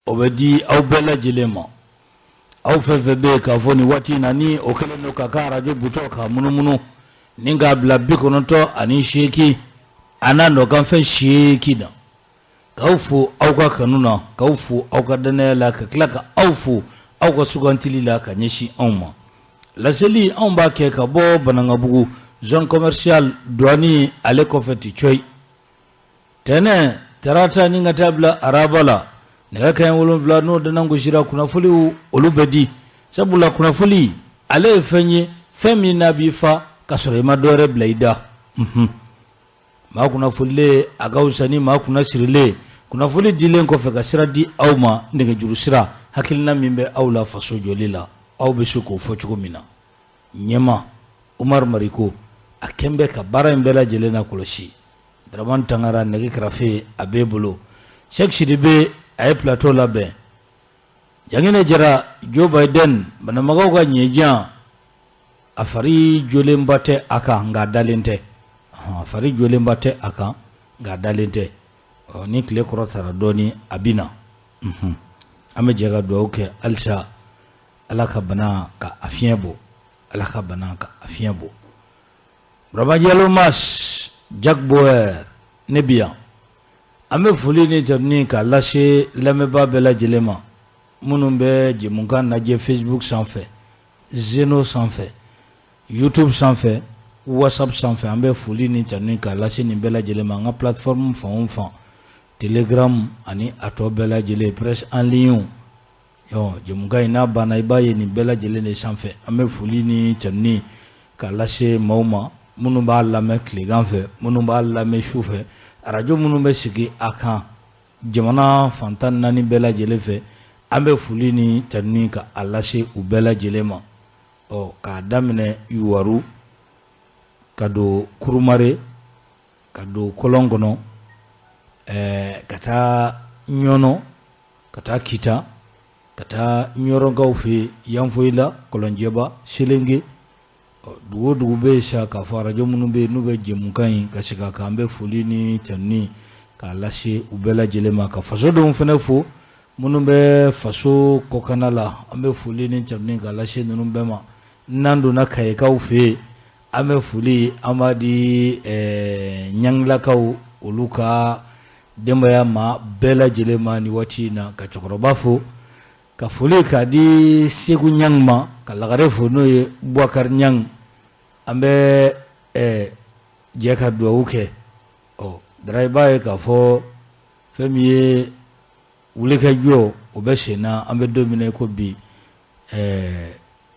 O bɛ di aw bɛɛ lajɛlen ma, aw fɛn fɛn bɛ yen k'a fɔ nin waati in na, ni o kɛlen don ka ka arajo butɔn k'a munumunu ni k'a bila 98 a n'a nɔkanfɛn 8 na, k'aw fo aw ka kanu na, k'aw fo aw ka dannaya la, ka tila ka aw fo aw ka sugantili la ka ɲɛsin anw ma. Laseli anw b'a kɛ ka bɔ Banankabugu, zone commerciale, douane ale kɔfɛ ten cɔyi. Tɛnɛn, tarata ni ka taa bila araba la, nɛgɛ kanɲɛ 7 n'o dana gosira, kunnafoniw olu bɛ di, sabula kunnafoni ale ye fɛn ye, fɛn min n'a b'i fa ka sɔrɔ i ma dɔwɛrɛ bila i da. Maa kunnafonilen a ka fisa ni maa kunna sirilen. Kunnafoni dilen kɔfɛ ka sira di aw ma, nɛgɛjuru sira, hakilina min bɛ aw la faso jɔli la, aw bɛ se k'o fɔ cogo min na. Ɲɛma Umaru Mariko a kɛn bɛ ka baara in bɛɛ lajɛlen na kɔlɔsi. Dramane Tangara nɛgɛ karafe a b'e bolo. Cheick Sidibe a ye plateau labɛn. Janginɛ Jara, Joe Biden, banamagaw ka ɲɛjan, a fari jolenba tɛ a kan nka a dalen tɛ. A fari jolenba tɛ a kan nka a dalen tɛ. Ɔ, ni tile kɔrɔtara dɔɔni a bɛ na. An bɛ jɛ ka dugawu kɛ halisa, Ala ka bana ka a fiɲɛ bɔ, Ala ka bana ka a fiɲɛ bɔ. Burama Jalo Mas Jack Bauer, ne bi yan. An bɛ foli ni tanuni k'a lase lamɛnbaa bɛɛ lajɛlen ma, minnu bɛ jɛmukan lajɛ Facebook sanfɛ, Zeno sanfɛ, YouTube sanfɛ, WhatsApp sanfɛ. An bɛ foli ni tanuni k'a lase nin bɛɛ lajɛlen ma, an ka plateforme fan o fan, Telegram ani a tɔ bɛɛ lajɛlen, presse en ligne. Jɛmukan in n'a banna, i b'a ye nin bɛɛ lajɛlen de sanfɛ. An bɛ foli ni tanuni k'a lase maaw ma minnu b'a lamɛn tilegan fɛ, minnu b'a lamɛn su fɛ, arajo minnu bɛ sigi a kan jamana fan 14 bɛɛ lajɛlen fɛ. An bɛ foli ni tanuni ka a lase u bɛɛ lajɛlen ma. Ɔ, k'a daminɛ Yuwaru ka don Kurumare, ka don kɔlɔn kɔnɔ, ka taa Ɲɔnɔ, ka taa Kita, ka taa Ɲɔrɔnkaw fɛ yen, Yanfoyila, Kɔlɔnjɛba, Selenge, dugu o dugu bɛ yen sa k'a fɔ arajo minnu bɛ yen n'u bɛ jɛmukan in ka sigi a kan, an bɛ foli ni tanuni k'a lase u bɛɛ lajɛlen ma. Ka fasodenw fana fo minnu bɛ faso kɔkanna la, an bɛ foli ni tanuni k'a lase ninnu bɛɛ ma. N'an donna Kayikaw fɛ yen, an bɛ foli an b'a di Ɲangilakaw, olu ka denbaya ma bɛɛ lajɛlen ma ni waati in na, ka cɛkɔrɔba fo, ka foli k'a di Segu Ɲang ma, ka lagare fo n'o ye Bubakari Ɲang. An bɛ jɛ ka dugawu kɛ. Ɔ Dara, i b'a ye k'a fɔ fɛn min ye wulikajɔ, o bɛ sen na. An bɛ don min na i ko bi,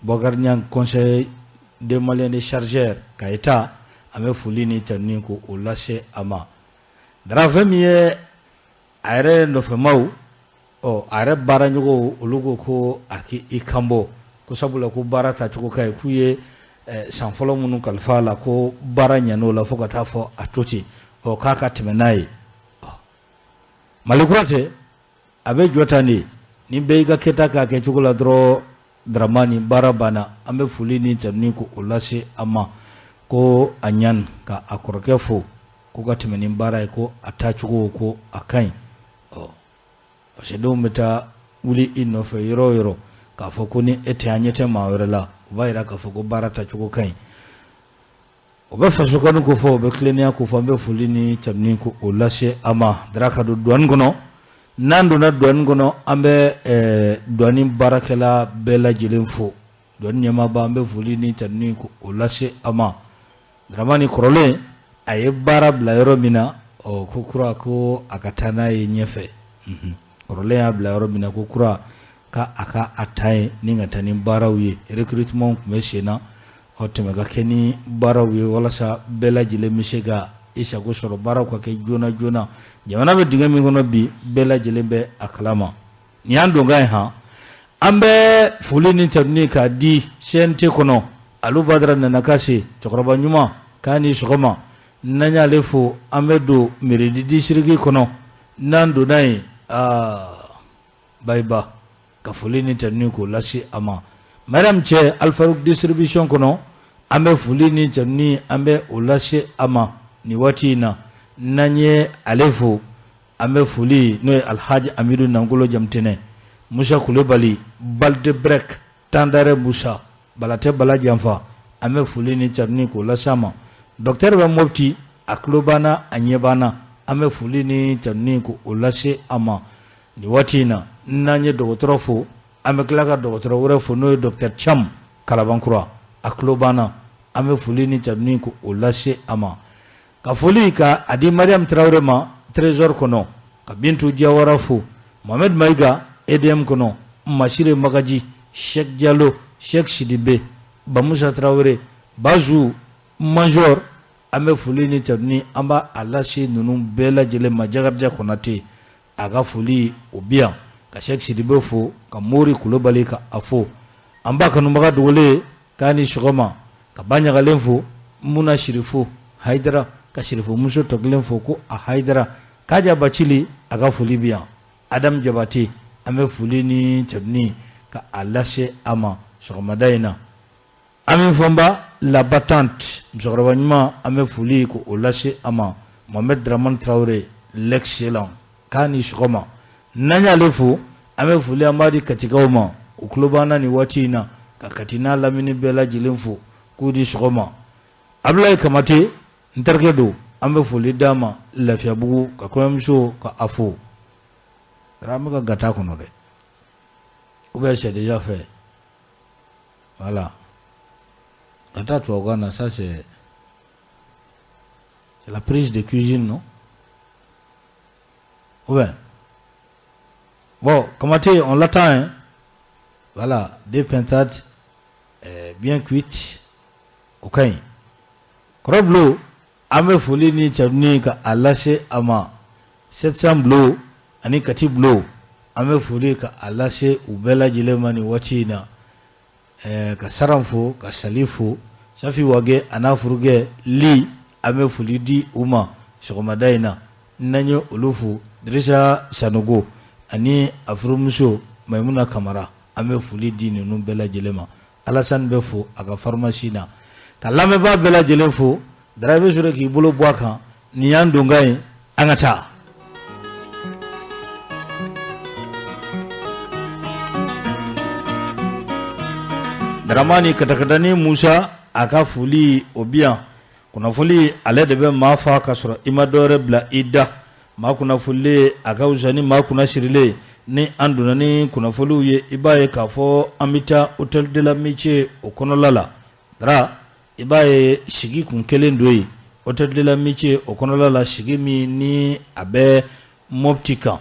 Bubakari Ɲang, conseil des Maliens de chargeurs Kayita, an bɛ foli ni tanuni ko o lase a ma. Dara, fɛn min ye a yɛrɛ nɔfɛmaw, ɔ a yɛrɛ baaraɲɔgɔnw, olu ko ko a k'i kanbɔ, ko sabula ko baara taacogo ka ɲi, k'u ye san fɔlɔ minnu kalifa a la, ko baara ɲɛn'o la fo ka taa fɔ a to ten, ɔ k'a ka tɛmɛ n'a ye. Mali kura tɛ, a bɛ jɔ tan de, ni bɛɛ y'i ka kɛta k'a kɛ cogo la dɔrɔn, Dramani, baara banna. An bɛ foli ni tanuni ko o lase a ma, ko a ɲan ka a kɔrɔkɛ fo, ko ka tɛmɛ ni baara ye, ko a taacogo ko a ka ɲi. Ɔ fasodenw bɛ taa wuli i nɔfɛ yɔrɔ o yɔrɔ k'a fɔ ko ni e tɛ, an ɲɛ tɛ maa wɛrɛ la, o b'a jira k'a fɔ ko baara taacogo ka ɲi. O bɛ faso kanu ko fɔ, o bɛ tilennenya ko fɔ. An bɛ foli ni tanuni ko o lase a ma. Dara, ka don douane kɔnɔ, n'an donna douane kɔnɔ, an bɛ douane baarakɛla bɛɛ lajɛlen fo. Douane ɲɛmaaba, an bɛ foli ni tanuni ko o lase a ma. Dramani, kɔrɔlen a ye baara bila yɔrɔ min na, ɔ ko kura ko a ka taa n'a ye ɲɛfɛ. Kɔrɔlen y'a bila yɔrɔ min na, ko kura ka a ka a ta ye ni ka taa ni baaraw ye. Recrutement tun bɛ sen na, ɔ tɛmɛ ka kɛ ni baaraw ye walasa bɛɛ lajɛlen bɛ se ka i sago sɔrɔ, baaraw ka kɛ joona joona. Jamana bɛ dingɛ min kɔnɔ bi, bɛɛ lajɛlen bɛ a kalama. Nin y'an donkan ye. Han, an bɛ foli ni tanuni k'a di CNT kɔnɔ, Alu Badara nana ka se, cɛkɔrɔba ɲuman, k'a ni sɔgɔma. N'an y'ale fo, an bɛ don mairie du district kɔnɔ. N'an donna yen, aa Bayiba, ka foli ni tanuni k'o lase a ma. Mariam Cɛ, Alfaruk distribution kɔnɔ, an bɛ foli ni tanuni an bɛ o lase a ma nin waati in na. N'an ye ale fo, An bɛ foli n'o ye Alhaji Amidu Nankolo Jamutɛnɛ, Musa Kulubali, Balde Brek, Tandare Musa, Balatɛ Bala Janfa, an bɛ foli ni tanuni k'o lase a ma. Docteur bɛ Mopti, a tulo b'an na, a ɲɛ b'an na, an bɛ foli ni tanuni k'o lase a ma nin waati in na. N'an ye dɔgɔtɔrɔ fo, an bɛ tila ka dɔgɔtɔrɔ wɛrɛ fo n'o ye docteur Cam Kalabankura, a tulo b'an na, an bɛ foli ni tanuni k'o lase a ma. Ka foli ka a di Mariam Tarawele ma Trésor kɔnɔ, ka Bintu Jawara fo, Mohamed Mayiga EDM kɔnɔ, Masire Magaji, Cheikh Jalo, Cheikh Sidibe, Bamusa Tarawele, Bazu Major, an bɛ foli ni tanuni an b'a lase ninnu bɛɛ lajɛlen ma. Jakarija Konate a ka foli o bi yan, ka Cheikh Sidibe fo, ka Mori Kulubali ka a fo, an ba kanubaga dogolen k'a ni sɔgɔma, ka ba ɲagalen fo, Muna Sirifo Hayidara, ka Sirifo muso tɔ kelen fo ko a Hayidara, Kaja Bacili a ka foli bi yan, Adam Jabate an bɛ foli ni tanuni ka a lase a ma sɔgɔmada in na. Ami Fɔnba la battante, musokɔrɔba ɲuman, an bɛ foli k'o lase a ma. Mohamed Dramane Traoré l'excellent, k'a ni sɔgɔma. N'an y'ale fo, an bɛ foli an b'a di Katikaw ma, u tulo b'an na nin waati in na, ka Kati n'a lamini bɛɛ lajɛlen fo k'u di sɔgɔma. Abulayi Kamate n terikɛ don, an bɛ foli d'a ma Lafiyabugu, ka kɔɲɔmuso ka a fo. An bɛ ka gata kɔnɔ dɛ, ou bien c'est déjà fait. Voilà. Gata tubabukan na, ça c'est la prise de cuisine, non? Ou bien? Bon, Kamate, on l'attend, hein? Voilà, deux pintades bien cuites. O ka ɲi. Kɔrɔ an bɛ foli ni tanuni ka a lase a ma. 700 bulo ani Kati bulo, an bɛ foli ka a lase u bɛɛ lajɛlen ma nin waati in na. Ka Saran fo, ka Sali fo, Safi Wage a n'a furukɛ Li, an bɛ foli di u ma sɔgɔmada in na. N'an ye olu fo, Dirisa Sanogo ani a furumuso Maimuna Kamara, an bɛ foli di ninnu bɛɛ lajɛlen ma. Alasani bɛ fo a ka pharmacie na, ka lamɛnbaa bɛɛ lajɛlen fo. Dara, i bɛ sɔrɔ k'i bolo bɔ a kan. Nin y'an donkan ye, an ka taa. Daramani Katakatani Musa a ka foli o bi yan. Kunnafoli ale de bɛ maa fa ka sɔrɔ i ma dɔwɛrɛ bila i da. Maa kunnafolilen a ka fisa ni maa kunnasirilen. Ni an donna ni kunnafoliw ye, i b'a ye k'a fɔ an bɛ taa hôtel de l'amitié o kɔnɔla la. Dara, i b'a ye sigi kun kelen don yen hôtel de l'amitié o kɔnɔla la, sigi min ni a bɛ Mopti kan.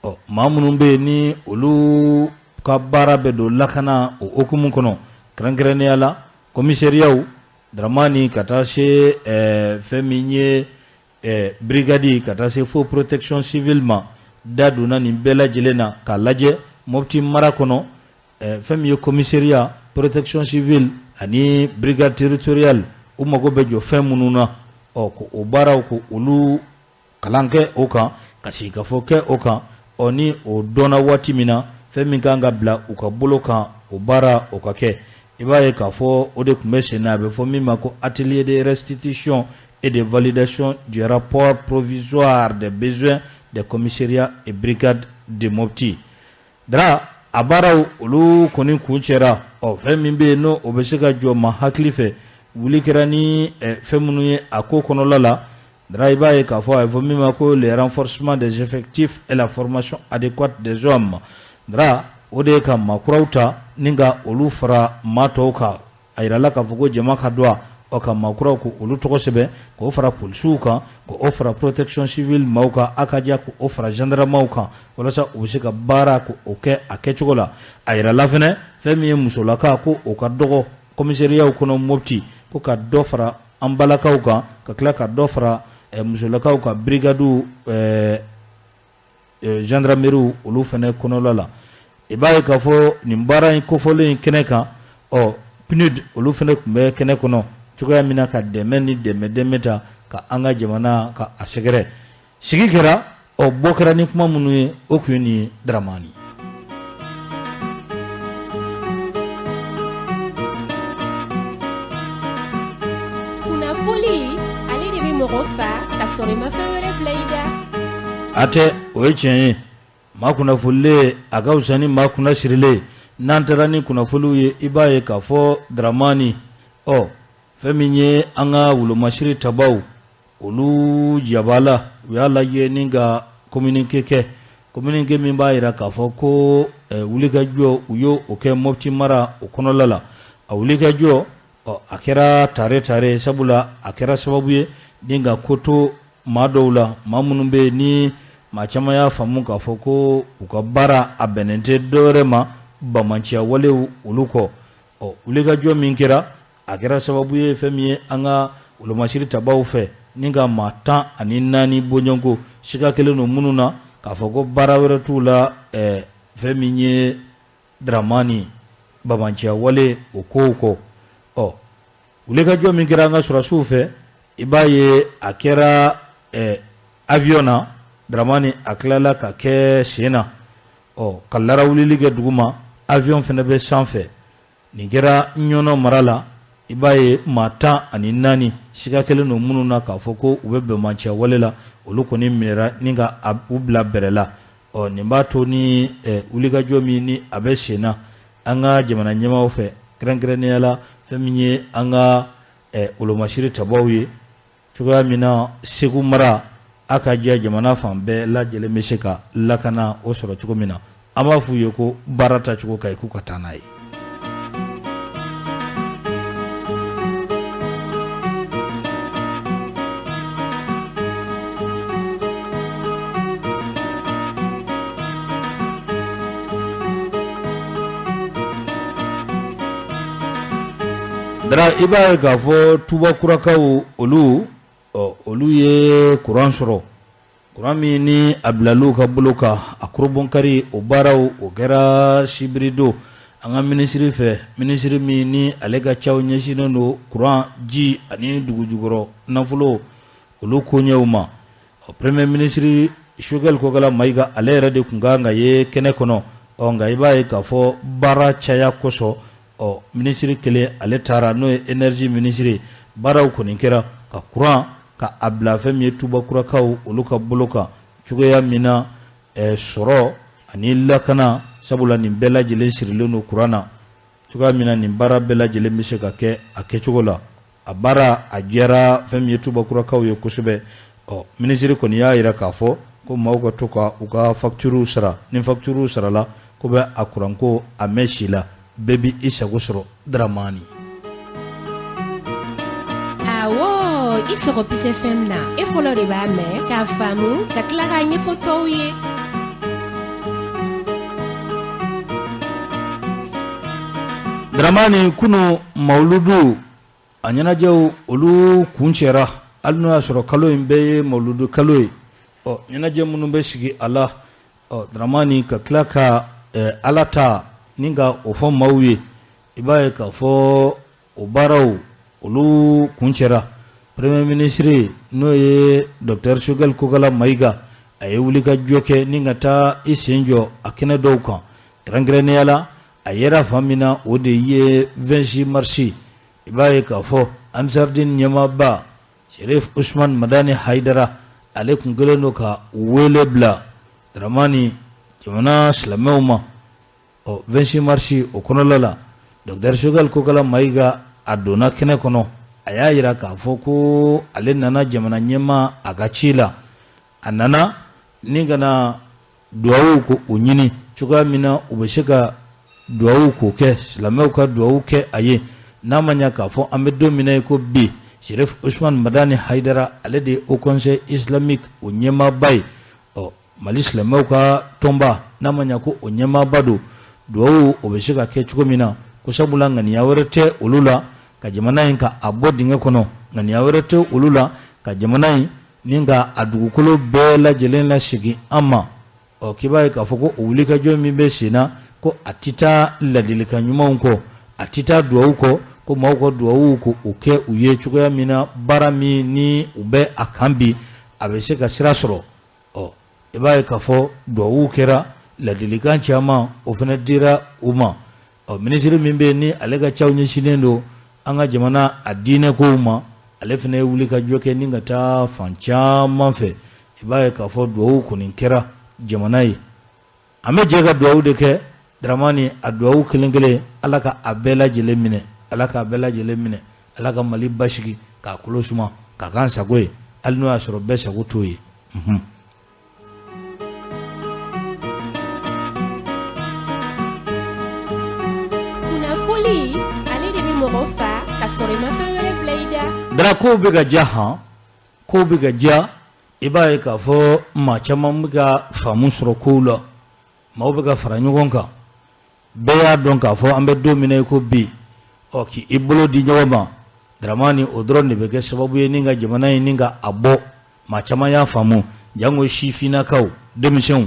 Ɔ, maa minnu bɛ yen ni olu ka baara bɛ don lakana o hukumu kɔnɔ, kɛrɛnkɛrɛnnenya la commissariat, Dramani, ka taa se fɛn min ye brigade, ka taa se fo protection civile ma, da donna nin bɛɛ lajɛlen na k'a lajɛ Mopti mara kɔnɔ, fɛn min ye commissariat, protection civile ani brigade territoriale, u mago bɛ jɔ fɛn minnu na. Ɔ, ko o baaraw, ko olu kalan kɛ o kan, ka sigikafɔ kɛ o kan. Ɔ, ni o dɔnna waati min na, fɛn min kan ka bila u ka bolo kan, o baara o ka kɛ. I b'a ye k'a fɔ o de tun bɛ sen na, a bɛ fɔ min ma ko atelier de restitution et de validation du rapport provisoire des besoins des commissariats et brigades de Mopti. Dara, a baaraw olu kɔni kuncɛra. Ɔ, fɛn min bɛ yen n'o o bɛ se ka jɔ ma hakili fɛ, wuli kɛra ni fɛn minnu ye a ko kɔnɔla la. Dara, i b'a ye k'a fɔ a bɛ fɔ min ma ko le renforcement des effectifs et la formation adéquate des hommes. Dara, o de ye ka maa kuraw ta ni ka olu fara maa tɔw kan. A yirala k'a fɔ ko jama ka dɔn. Ɔ, ka maa kuraw ko olu tɔgɔ sɛbɛn, k'o fara polisiw kan, k'o fara protection civile maaw kan, a ka diya k'o fara gendarmew kan, walasa u bɛ se ka baara k'o kɛ a kɛcogo la. A yirala fɛnɛ, fɛn min ye musolaka, ko o ka dɔgɔ commissariat kɔnɔ Mopti, ko ka dɔ fara an balakaw kan, ka tila ka dɔ fara musolakaw ka brigade, gendarmerie olu fana kɔnɔla la. I b'a ye k'a fɔ nin baara in kofɔlen in kɛnɛ kan, ɔ, PNUD olu fana tun bɛ kɛnɛ kɔnɔ cogoya min na ka dɛmɛ ni dɛmɛ dɛmɛ ta ka an ka jamana ka a sɛgɛrɛ. Sigi kɛra, ɔ, bɔ kɛra ni kuma minnu ye, o tun ye nin ye, Daramani. Kunnafoli ale de bɛ mɔgɔ fa ka sɔrɔ i ma fɛn wɛrɛ bila i da. A tɛ, o ye tiɲɛ ye. Maa kunnafonilen a ka fisa ni maa kunnasirilen. N'an taara ni kunnafoniw ye, i b'a ye k'a fɔ Dramani, ɔ fɛn min ye an ka wolomasiri tabaw, olu jabala, u y'a lajɛ ni ka communiqué kɛ, communiqué min b'a jira k'a fɔ ko wulikajɔ u y'o kɛ Mopti mara o kɔnɔla la. A wulikajɔ, ɔ a kɛra tare tare, sabula a kɛra sababu ye ni ka ko to maa dɔw la, maa minnu bɛ yen ni maa caman y'a faamu k'a fɔ ko u ka baara a bɛnnen tɛ dɔwɛrɛ ma bamanciya walew olu kɔ. Ɔ wulikajɔ min kɛra, a kɛra sababu ye fɛn min ye an ka wolomasiri tabaw fɛ ni ka maa 14 bɔɲɔgɔnko siga kɛlen don minnu na k'a fɔ ko baara wɛrɛ t'u la fɛn min ye Dramani bamanciya wale o kow kɔ. Ɔ wulikajɔ min kɛra an ka sɔrɔdasiw fɛ, i b'a ye a kɛra avion na Dramani, a tilala ka kɛ sen na, ɔ ka larawulili kɛ duguma, avion fana bɛ sanfɛ. Nin kɛra Ɲɔnɔ mara la. I b'a ye maa 14 siga kɛlen don minnu na k'a fɔ ko u bɛ bamanciya wale la, olu kɔni minɛra ni ka u bila bɛrɛ la. Ɔ nin b'a to ni wulikajɔ min ni a bɛ sen na an ka jamana ɲɛmaaw fɛ, kɛrɛnkɛrɛnnenya la fɛn min ye an ka wolomasiri tabaw ye, cogoya min na Segu mara a ka jɛ jamana fan bɛɛ lajɛlen bɛ se ka lakana o sɔrɔ cogo min na. An b'a f'u ye ko baara taacogo ka ɲi, k'u ka taa n'a ye. Dara, i b'a ye k'a fɔ Tubakurakaw olu, ɔ olu ye kuran sɔrɔ, kuran min ni a bilal'u ka bolo kan, a kurunbonkari o baaraw o kɛra sibiridon an ka minisiri fɛ, minisiri min ni ale ka caw ɲɛsinnen don kuran, ji ani dugujukɔrɔ nafolo olu koɲɛw ma. Ɔ premier ministre Choguel Kokala Mayiga, ale yɛrɛ de tun kan ka ye kɛnɛ kɔnɔ. Ɔ nka i b'a ye k'a fɔ baara caya kosɔn, ɔ minisiri kelen ale taara, n'o ye énergie minisiri. Baaraw kɔni kɛra ka kuran ka a bila fɛn min ye Tubakurakaw olu ka bolo kan, cogoya min na sɔrɔ ani lakana, sabula nin bɛɛ lajɛlen sirilen don kuran na, cogoya min na nin baara bɛɛ lajɛlen bɛ se ka kɛ a kɛcogo la. A baara a diyara fɛn min ye Tubakurakaw ye kosɛbɛ. Ɔ minisiri kɔni y'a jira k'a fɔ ko maaw ka to ka u ka facturew sara, ni facturew sarala, ko bɛ a kuranko a mɛn si la, bɛɛ bɛ i sago sɔrɔ. Dramani. Awɔ, i sɔgɔ Peace FM na, e fɔlɔ de b'a mɛn k'a faamu ka tila k'a ɲɛfɔ tɔw ye. Dramani, kunu mawuludu a ɲɛnajɛw olu kuncɛra, hali n'o y'a sɔrɔ kalo in bɛɛ ye mawuludu kalo ye. Ɔ ɲɛnajɛ minnu bɛ sigi a la, ɔ Dramani, ka tila ka Ala ta ni ka o fɔ maaw ye, i b'a ye k'a fɔ o baaraw olu kuncɛra. Premier ministre n'o ye docteur Choguel Kokala Mayiga, a ye wulikajɔ kɛ ni ka taa i sen jɔ a kɛnɛ dɔw kan, kɛrɛnkɛrɛnnenya la a yera fan min na, o de ye 26 mars. I b'a ye k'a fɔ Ansardine ɲɛmaaba Cherif Ousmane Madani Haidara, ale tun kɛlen don ka wele bila Dramani jamana silamɛw ma. Ɔ 26 mars o kɔnɔla la, docteur Choguel Kokala Mayiga a donna kɛnɛ kɔnɔ, a y'a jira k'a fɔ ko ale nana jamana ɲɛmaa a ka ci la, a nana ni ka na duwawu ko o ɲini, cogoya min na u bɛ se ka duwawu k'o kɛ, silamɛw ka duwawu kɛ a ye. N'a ma ɲɛ k'a fɔ an bɛ don min na i ko bi, Cherif Ousmane Madani Haidara, ale de ye Haut Conseil islamique o ɲɛmaaba ye, ɔ Mali silamɛw ka tɔnba, n'a ma ɲɛ ko o ɲɛmaaba don, duwawu o bɛ se ka kɛ cogo min na, ko sabula ŋaniya wɛrɛ tɛ olu la ka jamana in ka a bɔ dingɛ kɔnɔ, ŋaniya wɛrɛ tɛ olu la ka jamana in ni ka a dugukolo bɛɛ lajɛlen lasegin an ma. Ɔ k'i b'a ye k'a fɔ ko o wulikajɔ min bɛ sen na, ko a tɛ taa ladilikan ɲumanw kɔ, a tɛ taa duwawu kɔ, ko maaw ka duwawu ko o kɛ u ye cogoya min na baara min ni u bɛ a kan bi, a bɛ se ka sira sɔrɔ. Ɔ i b'a ye k'a fɔ duwawu kɛra, ladilikan caman o fana dira u ma. Ɔ minisiri min bɛ yen ni ale ka caw ɲɛsinnen don an ka jamana a diinɛ kow ma, ale fana ye wuli ka jɔ kɛ ni ka taa fan caman fɛ. I b'a ye k'a fɔ dugawu kɔni kɛra jamana ye. An bɛ jɛ ka dugawu de kɛ Dramani, a dugawu kelen kelen, Ala ka a bɛɛ lajɛlen minɛ, Ala k'a bɛɛ lajɛlen minɛ, Ala ka Mali basigi k'a kolo suma k'a k'an sago ye, hali n'o y'a sɔrɔ bɛɛ sago t'o ye. Unhun. Kunnafoli, ale de bɛ mɔgɔ fa ka sɔrɔ i ma fɛn wɛrɛ bila i da. Dra, kow bɛ ka diya han, kow bɛ ka diya. I b'a ye k'a fɔ maa caman bɛ ka faamu sɔrɔ kow la, maaw bɛ ka fara ɲɔgɔn kan. Bɛɛ y'a dɔn k'a fɔ an bɛ don min na i ko bi, ɔ k'i bolo di ɲɔgɔn ma Dramani, o dɔrɔn de bɛ kɛ sababu ye ni ka jamana in ni ka a bɔ. Maa caman y'a faamu, janko sifinnakaw, denmisɛnw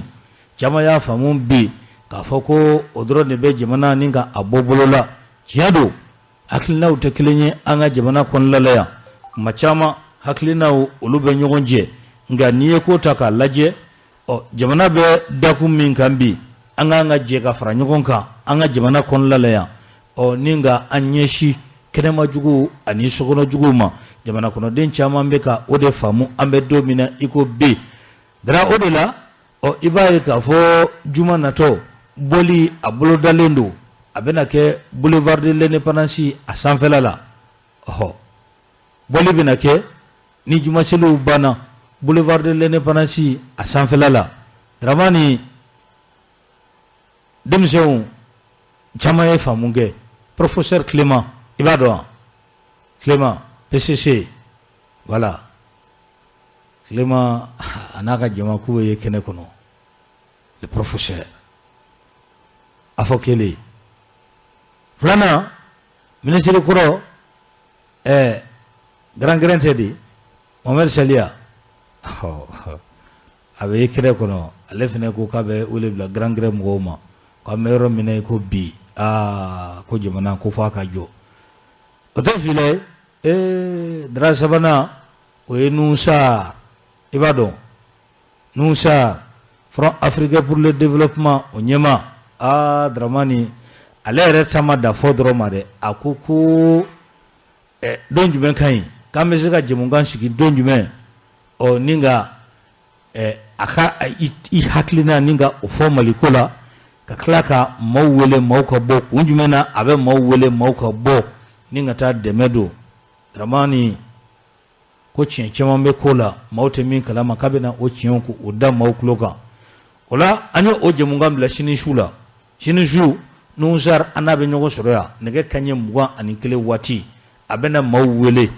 caman y'a faamu bi k'a fɔ ko o dɔrɔn de bɛ jamana ni ka a bɔ bolo la. Tiɲɛ don, hakilinaw tɛ kelen ye an ka jamana kɔnɔna la yan. Kuma caman hakilinaw olu bɛ ɲɔgɔn jɛ, nka n'i ye ko ta k'a lajɛ, ɔ jamana bɛ dakun min kan bi, an k'an ka jɛ ka fara ɲɔgɔn kan an ka jamana kɔnɔna la yan, ɔ ni ka an ɲɛsin kɛnɛma juguw ani sokɔnɔ juguw ma. Jamana kɔnɔden caman bɛ ka o de faamu an bɛ don min na i ko bi. Dra, o de la, ɔ i b'a ye k'a fɔ juma natɔ bɔli a bolodalen don, a bɛna kɛ boulevard de l'indépendance a sanfɛla la. Ɔhɔ, bɔli bɛna kɛ ni jumaseliw banna boulevard de l'indépendance a sanfɛla la. Dramani, denmisɛnw caman ye faamu kɛ. Professeur Clément, i b'a dɔn wa? Clément PCC, voilà, Clément a n'a ka jama k'u ye kɛnɛ kɔnɔ. Le professeur a fɔ kelen filanan, minisiri kɔrɔ, grand grain tɛ de, Mohamed Saliya, a bɛ kɛnɛ kɔnɔ. Ale fana ko k'a bɛ wele bila grand grain mɔgɔw ma k'an bɛ yɔrɔ min na i ko bi, aa ko jamana ko f'a ka jɔ, o tɛ fila ye. Dara sabanan, o ye Nusa, i b'a dɔn Nusa, Front africain pour le développement, o ɲɛmaa. Aa Dramani, ale yɛrɛ ta ma da fɔ dɔrɔn ma dɛ, a ko ko don jumɛn ka ɲi k'an bɛ se ka jɛmukan sigi don jumɛn, ɔ ni ka a ka i hakilina ni ka o fɔ Maliko la, ka tila ka maaw wele maaw ka bɔ. Kun jumɛn na a bɛ maaw wele maaw ka bɔ ni ka taa dɛmɛ don? Dramani ko tiɲɛ caman bɛ ko la, maaw tɛ min kalama, k'a bɛna o tiɲɛw ko o da maaw tulo kan. O la an ye o jɛmukan bila sini su la. Sini su, Nusar, an n'a bɛ ɲɔgɔn sɔrɔ yan nɛgɛ kanɲɛ 21 waati. A bɛna maaw wele,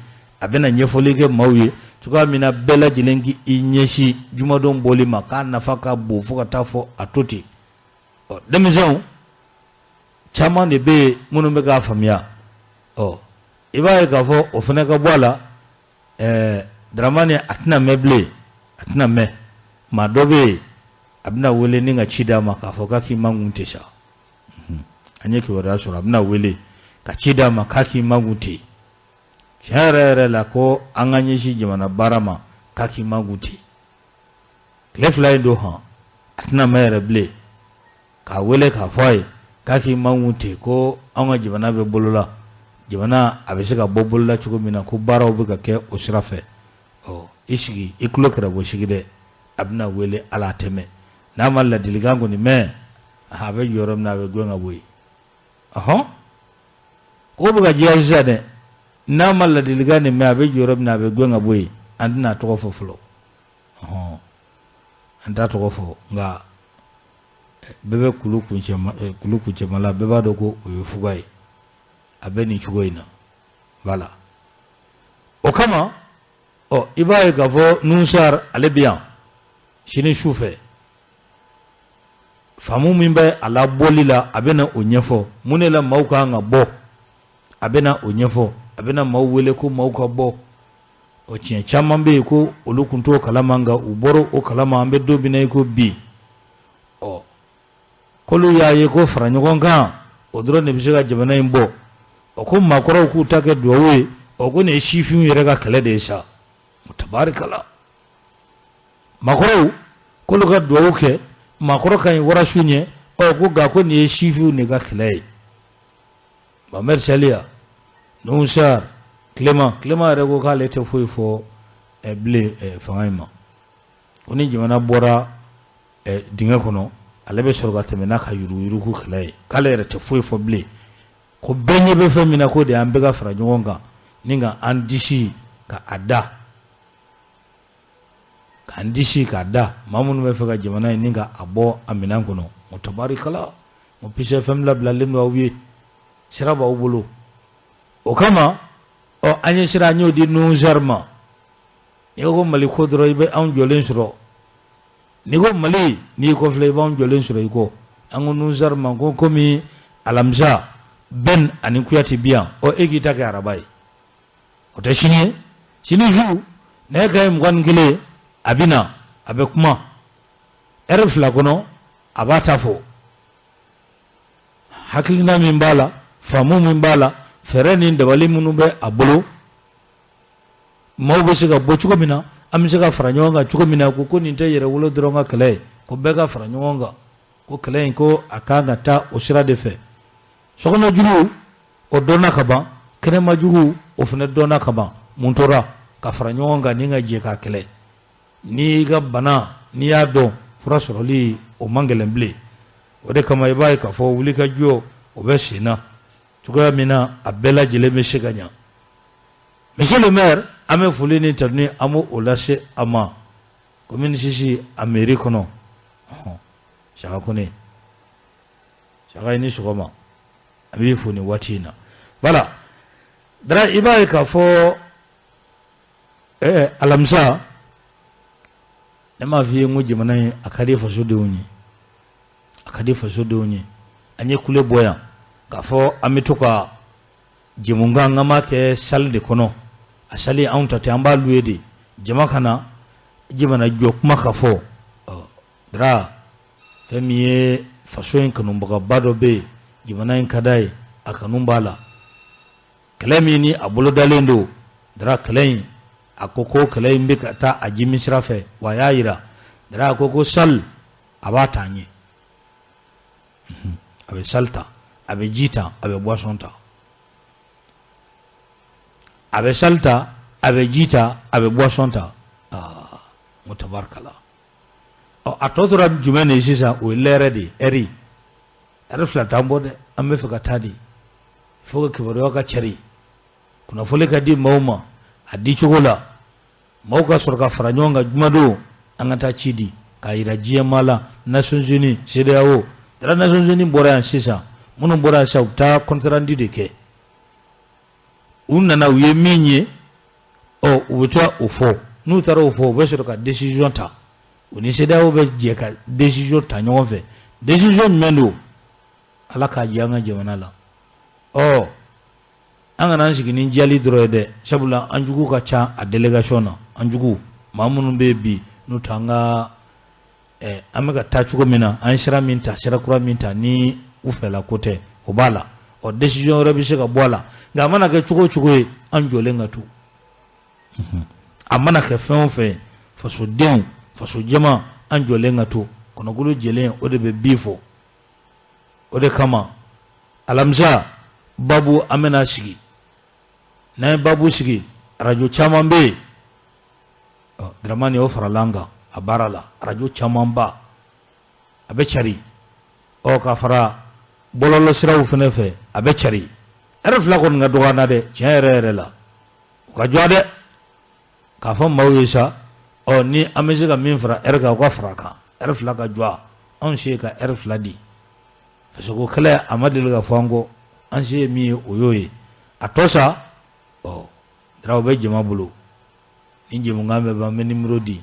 a bɛna ɲɛfɔli kɛ maaw ye cogoya min na bɛɛ lajɛlen k'i ɲɛsin jumadon bɔli ma, k'a nafa ka bon fo ka taa fɔ a to ten. Ɔ denmisɛnw caman de bɛ yen minnu bɛ k'a faamuya. Ɔ i b'a ye k'a fɔ o fana ka bɔ a la, Dramani, a tɛna mɛn bilen, a tɛna mɛn. Maa dɔ bɛ yen, a bɛna wele ni ka ci d'a ma k'a fɔ k'a k'i makun ten sa. An ye kibaruya sɔrɔ, a bɛna wele ka ci d'a ma k'a k'i makun ten. Tiɲɛ yɛrɛ yɛrɛ la, ko an ka ɲɛsin jamana baara ma, k'a k'i makun ten. Tile 2 in don hɔn, a tɛna mɛn yɛrɛ bilen k'a wele k'a fɔ a ye k'a k'i makun ten, ko an ka jamana bɛ bolola, jamana a bɛ se ka bɔ bolola cogo min na, ko baaraw bɛ ka kɛ o sira fɛ. Ɔ i sigi i tulo kɛrɛbɔ sigi dɛ, a bɛna wele, ala a tɛmɛ n'a ma ladilikan kɔni mɛn, a bɛ jɔ yɔrɔ min na, a bɛ gɛn ka bɔ yen. Ɔhɔn, ko bɛ ka diya sisan dɛ, n'a ma ladilikan nin mɛn, a bɛ jɔ yɔrɔ min na, a bɛ gɛn ka bɔ yen. An tɛna a tɔgɔ fɔ fɔlɔ, ɔhɔn, an t'a tɔgɔ fɔ, nka bɛɛ bɛ kulu kuncɛma, kulu kuncɛma la, bɛɛ b'a dɔn ko o ye fuga ye. A bɛ nin cogo in na, voilà. O kama, ɔ i b'a ye k'a fɔ Nusar ale bɛ yan sini su fɛ. Faamu min bɛ a la bɔli la, a bɛna o ɲɛfɔ. Mun de la maaw ka kan ka bɔ, a bɛna o ɲɛfɔ. A bɛna maaw wele ko maaw ka bɔ. O tiɲɛ caman bɛ yen ko olu tun t'o kalama, nka u bɔra o kalama an bɛ don min na i ko bi. Ɔ k'olu y'a ye ko fara ɲɔgɔn kan, o dɔrɔn de bɛ se ka jamana in bɔ. Ɔ ko maakɔrɔw k'u ta kɛ duwawu ye. Ɔ ko nin ye sifinw yɛrɛ ka kɛlɛ de ye sa, tabarikala. Maakɔrɔw k'olu ka duwawu kɛ, maakɔrɔ ka ɲi warasu ɲɛ. Ɔ ko nka ko nin ye sifinw de ka kɛlɛ ye. Mohamed Saliya, Nusar, Clément, Clément yɛrɛ ko k'ale tɛ foyi fɔ bilen fanga in ma. Ko ni jamana bɔra dingɛ kɔnɔ, ale bɛ sɔrɔ ka tɛmɛ n'a ka yuruguyurugu kɛlɛ ye, k'ale yɛrɛ tɛ foyi fɔ bilen, ko bɛɛ ɲɛ bɛ fɛn min na, k'o de y'an bɛɛ ka fara ɲɔgɔn kan ni ka an disi ka a da, k'an disi k'a da maa minnu bɛ fɛ ka jamana in ni ka a bɔ a minɛn kɔnɔ. O tabarikala, o Peace FM labilalen don aw ye, sira b'aw bolo. O kama, ɔ, an ye sira, an y'o di Nusar ma. N'i ko Mali ko dɔrɔn, i bɛ anw jɔlen sɔrɔ. N'i ko Mali, n'i kɔfilɛ, i b'anw jɔlen sɔrɔ i kɔ. An ko Nusar ma ko komi alamisa Ben ani Kuyate bi yan, ɔ, e k'i ta kɛ araba ye, o tɛ sini ye, sini su nɛgɛ kanɲɛ 21, a bɛ na, a bɛ kuma ɛri 2 kɔnɔ, a b'a ta fɔ, hakilina min b'a la, faamu min b'a la, fɛɛrɛ ni dabali minnu bɛ a bolo, maaw bɛ se ka bɔ cogo min na, an bɛ se ka fara ɲɔgɔn kan cogo min na. Ko nin tɛ yɛrɛwolo dɔrɔn ka kɛlɛ ye, ko bɛɛ ka fara ɲɔgɔn kan, ko kɛlɛ in, ko a kan ka taa o sira de fɛ. Sokɔnɔ jugu, o dɔnna ka ban, kɛnɛma jugu, o fana dɔnna ka ban. Mun tora? Ka fara ɲɔgɔn kan ni ka jɛ k'a kɛlɛ. N'i ka bana, n'i y'a dɔn, fura sɔrɔli o man gɛlɛn bilen. O de kama, i b'a ye k'a fɔ wulikajɔ o bɛ sen na cogoya min na, a bɛɛ lajɛlen bɛ se ka ɲa. Monsieur le maire, an bɛ foli ni tanuni, an b'o lase a ma, commune 6, a mairie kɔnɔ. Ɔhɔn, Saka Kone, Saka, i ni sɔgɔma, a b'i fo nin waati in na. Voilà, Dara, i b'a ye k'a fɔ alamisa, ne m'a f'i ye n ko jamana in a ka di fasodenw ye, a ka di fasodenw ye. An ye kule bɔ yan k'a fɔ an bɛ to ka jɛmukan, an b'a kɛ salle de kɔnɔ. A salle, anw ta tɛ, an b'a louer de, jama ka na jamana jɔ kuma ka fɔ. Dara, fɛn min ye faso in kanubagaba dɔ bɛ yen, jamana in ka d'a ye, a kanu b'a la. Kɛlɛ min ni a bolodalen don, Dara, kɛlɛ in, a ko ko kɛlɛ in bɛ ka taa a jimi sira fɛ wa. A y'a jira, Dara, a ko ko salle, a b'a ta an ye, a bɛ salle ta, a bɛ ji ta, a bɛ boisson ta, a bɛ salle ta, a bɛ ji ta, a bɛ boisson ta. Aa, n ko tabarikala. Ɔ, a tɔ tora jumɛn de ye sisan? O ye lɛrɛ de ye, ɛri ɛri 2 t'an bɔ dɛ. An bɛ fɛ ka taa de fo ka kibaruya ka cari, kunnafoni ka di maaw ma a di cogo la, maaw ka sɔrɔ ka fara ɲɔgɔn kan jumadon, an ka taa ci di k'a yira diɲɛmaa la, Nations Unies, CEDEAO. Dara, Nations Unies bɔra yan sisan, minnu bɔra yan sisan, u bɛ taa compte rendu de kɛ. U nana, u ye min ye, ɔ, u bɛ taa o fɔ. N'u taara o fɔ, u bɛ sɔrɔ ka décision ta. U ni CEDEAO bɛ jɛ ka décision ta ɲɔgɔn fɛ. Décision jumɛn don? Ala k'a jɛ an ka jamana la. Ɔ, an kana an sigi ni diyali dɔrɔn ye dɛ, sabula an jugu ka ca a délégation na. An jugu maa minnu bɛ yen bi, n'u t'an ka an bɛ ka taa cogo min na, an ye sira min ta, sira kura min ta, ni u fɛla ko tɛ, o b'a la. Ɔ, décision wɛrɛ bɛ se ka bɔ a la, nka a mana kɛ cogo o cogo ye, an jɔlen ka to. A mana kɛ fɛn o fɛn, fasodenw, fasojama, an jɔlen ka to. Kɔnɔkulu jɛlen, o de bɛ bi fɔ. O de kama, alamisa babu, an bɛna sigi. N'an ye babu sigi, arajo caman bɛ yen. Dramani, o farala an kan a baara la, arajo camanba, a bɛ cari. Ɔ, ka fara bɔlɔlɔ siraw fana fɛ, a bɛ cari. Ɛri 2 kɔni ka dɔgɔ an na dɛ, tiɲɛ yɛrɛ yɛrɛ la, u ka jɔ dɛ, k'a fɔ maaw ye sa. Ɔ, ni an bɛ se ka min fara ɛri kan, u ka fara a kan. Ɛri 2 ka jɔ, anw se ka ɛri 2 di. Fasoko kɛlɛ, a ma deli ka fɔ an kɔ. An se ye min ye, o y'o ye. A tɔ sa, ɔ, Dara, o bɛ jama bolo. Ni jɛmukan bɛ ban, an bɛ numéro di,